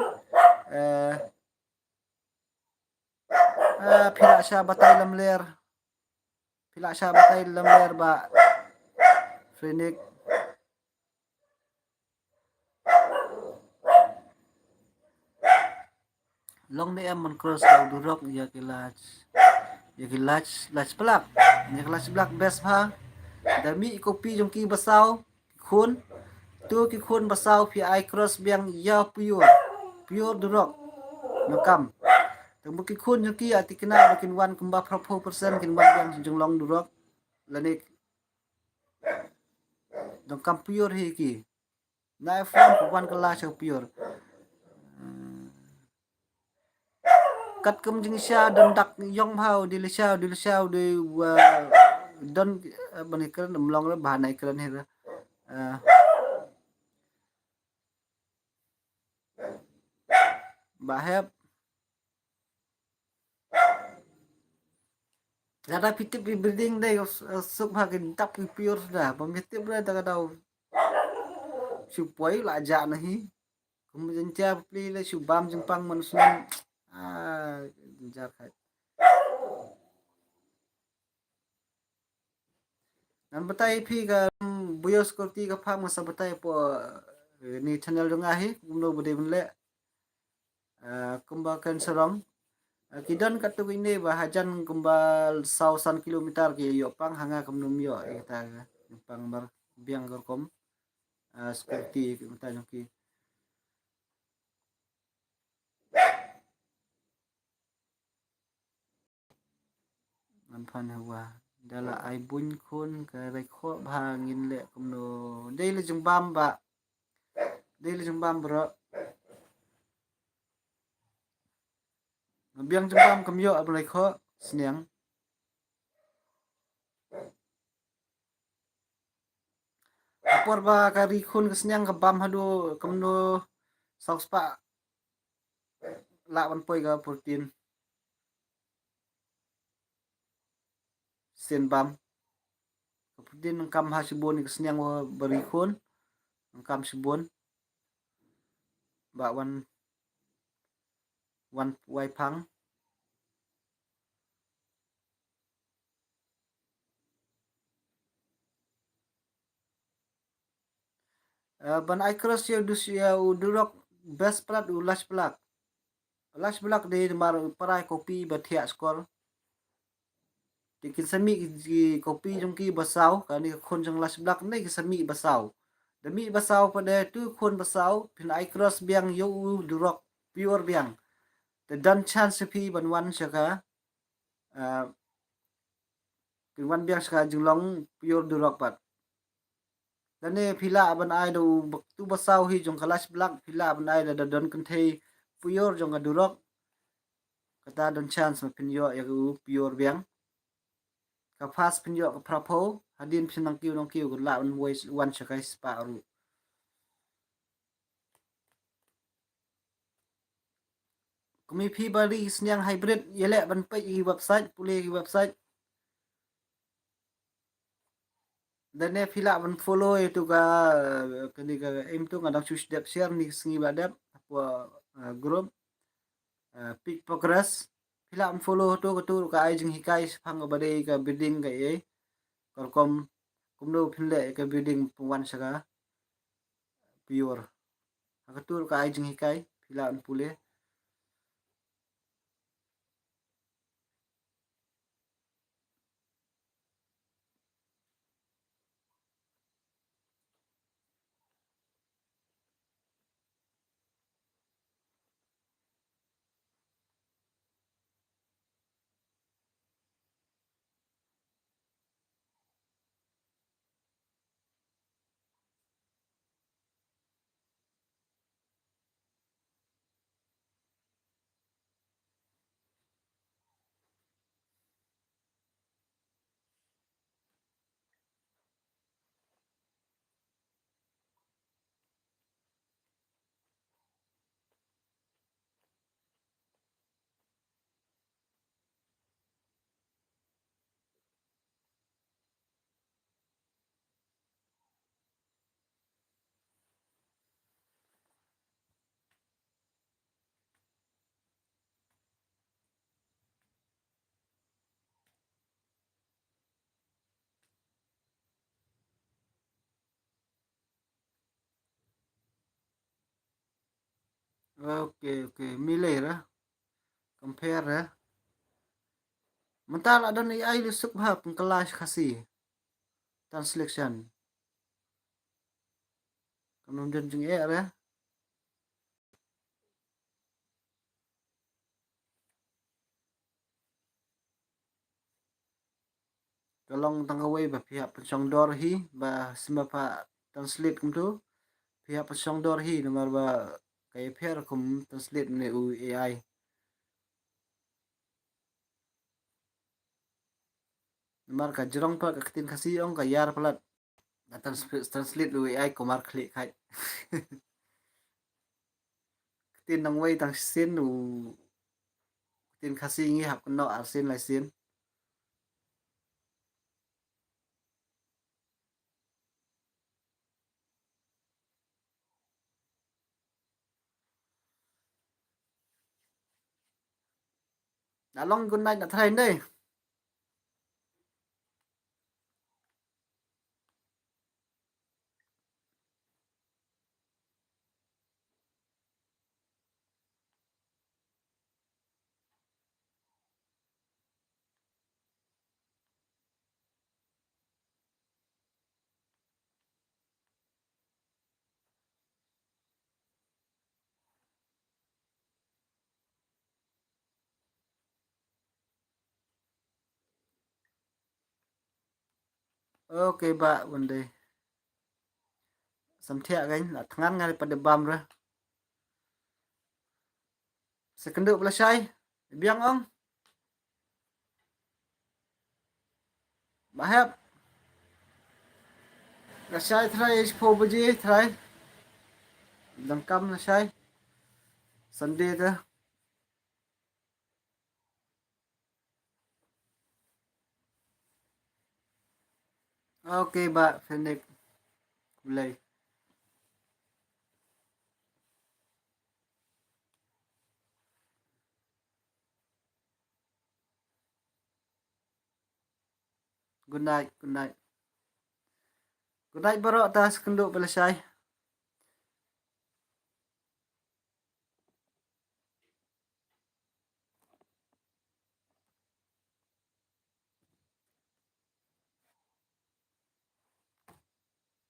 Eh, Ah, phi la sha batai lamler. Phi la sha batai lamler ba Phoenix. Long ne em man cross da u durok ïa ki lach. Ïa ki lach, lach plak. Ïa ki lach plak best ha. Da mi i copy jong ki basaw. Ki khun, tu ki khun basaw phi ai cross biang ïa pure, pure durok. Nangkam. Tang ba ki khun jong ki ati kena ba kin wan kumba phraphew percent kin wan biang jinglong durok. Lane dang kam pure hi ki. Na farm wan ka la sha pure. Kat kum jingsha don dak yong hau di le sha, di le sha, di wa don, eh, ban ïakren, ym long re ba hana ïakren hi re. Eh, ba hep. Lada phi tip i breeding dei, eh, suk bha ki dap ki pure da. Bym phi tip re da ka daw shu poi la ja na hi. Kum jynjar pli le shu bam jingpang man sum. Ah, jynjar khat. Ngan batai phi ka, mm, biosecurity ka farm nga sa batai po, eh, ni channel jong nga hi, kumno ba dei ban leh. Ah, kumba kan sarong. Ah, ki don katto kine ba hajan kumba saw san kilometer ki ïoh pang, ha nga kumno ym ïoh, eh, kata ka pang mar biang ka rukom. Ah, security ki mynta jong ki. Ngan pan hawa. Da la ai buiñ khun ka rai khoh bha ngin leh kumno. Dei la jingbam ba. Dei la jingbam bro. Biang jingbam kam ïoh ab rai khoh sniang. Ka por ba ka ri khun ka sniang ka bam haduh kumno saw spah. Lah ban poi ka protein. Sien bam. Ka protein nang kam ha shibun ka sniang wa ba ri khun. Nang kam shibun. Ba wan, wan wai pang. Eh, ban ai cross ïa u dus ïa u durok best prat u Lash Black. Lash Black dei namar u para kopi ba thiah skor. Te kin sa mih ki kopi jong ki ba saw, kane ka khun jong Lash Black ne ki sa mih ba saw. Da mih ba saw pat de tu khun ba saw, phin ai cross biang ïa u durok pure biang. Te don chance phi ban wan sha ka, ah, kin wan biang sha ka jinglong pure durok pat. Lane phi lah ban ai da u bak-, tu ba saw hi jong ka Lash Black, phi lah ban ai da, da don kynthei pure jong ka durok. Kata don chance ma phin ïoh ïa u pure biang. Ka first phin ïoh ka phra phew, hadien phin nang kiew nang kiew ka lah ban wai wan sha ka spah ruh. Kum i phi ba ri sniang hybrid, ïaleh ban peit i website, pule i website. Dane phi lah ban follow ïa tu ka, eh, kane ka aim tu nga dang shu dep share ni sngi ba dep, hapoh, eh, group, eh, Peak Progress. Phi lah ban follow tu ka tu ka ai jinghikai shaphang ka ba dei ka breeding ka ei. Ka rukom kumno phin leh ka breeding pynwan sha ka pure. Ha ka tur ka ai jinghikai, phi lah ban pule. Okay, okay. Milei ra. Compare ra. Mynta la don A I lu suk bha pynkylla Khasi. Translation. Kam don jingeh ra. Ka long tang kawei ba phi hap pynshong dor hi, ba sima pha translate kumtu. Phi hap pynshong dor hi, namar ba ka ïapher kum translate ne u A I. Namar ka jrong pat ka ktien Khasi ong ka ïar palat. Da trans-, translate u A I kumar khlieh khait. Ktien nongwei tang shisien u, ktien Khasi ngi hap kynnoh arsien laisien. Na long good night na trai ndai. Okay, ba, Wande. Samthiah kan, la thngan ngan pat de bam re. Sa kynduh ba lashai, biang ong. Ba hep. Lashai trai, shiphew baje trai. Dang kam lashai. Sunday te. Okay, ba Phoenix. Khublei. Good night, good night. Good night baroh, ta sa kynduh ba lashai.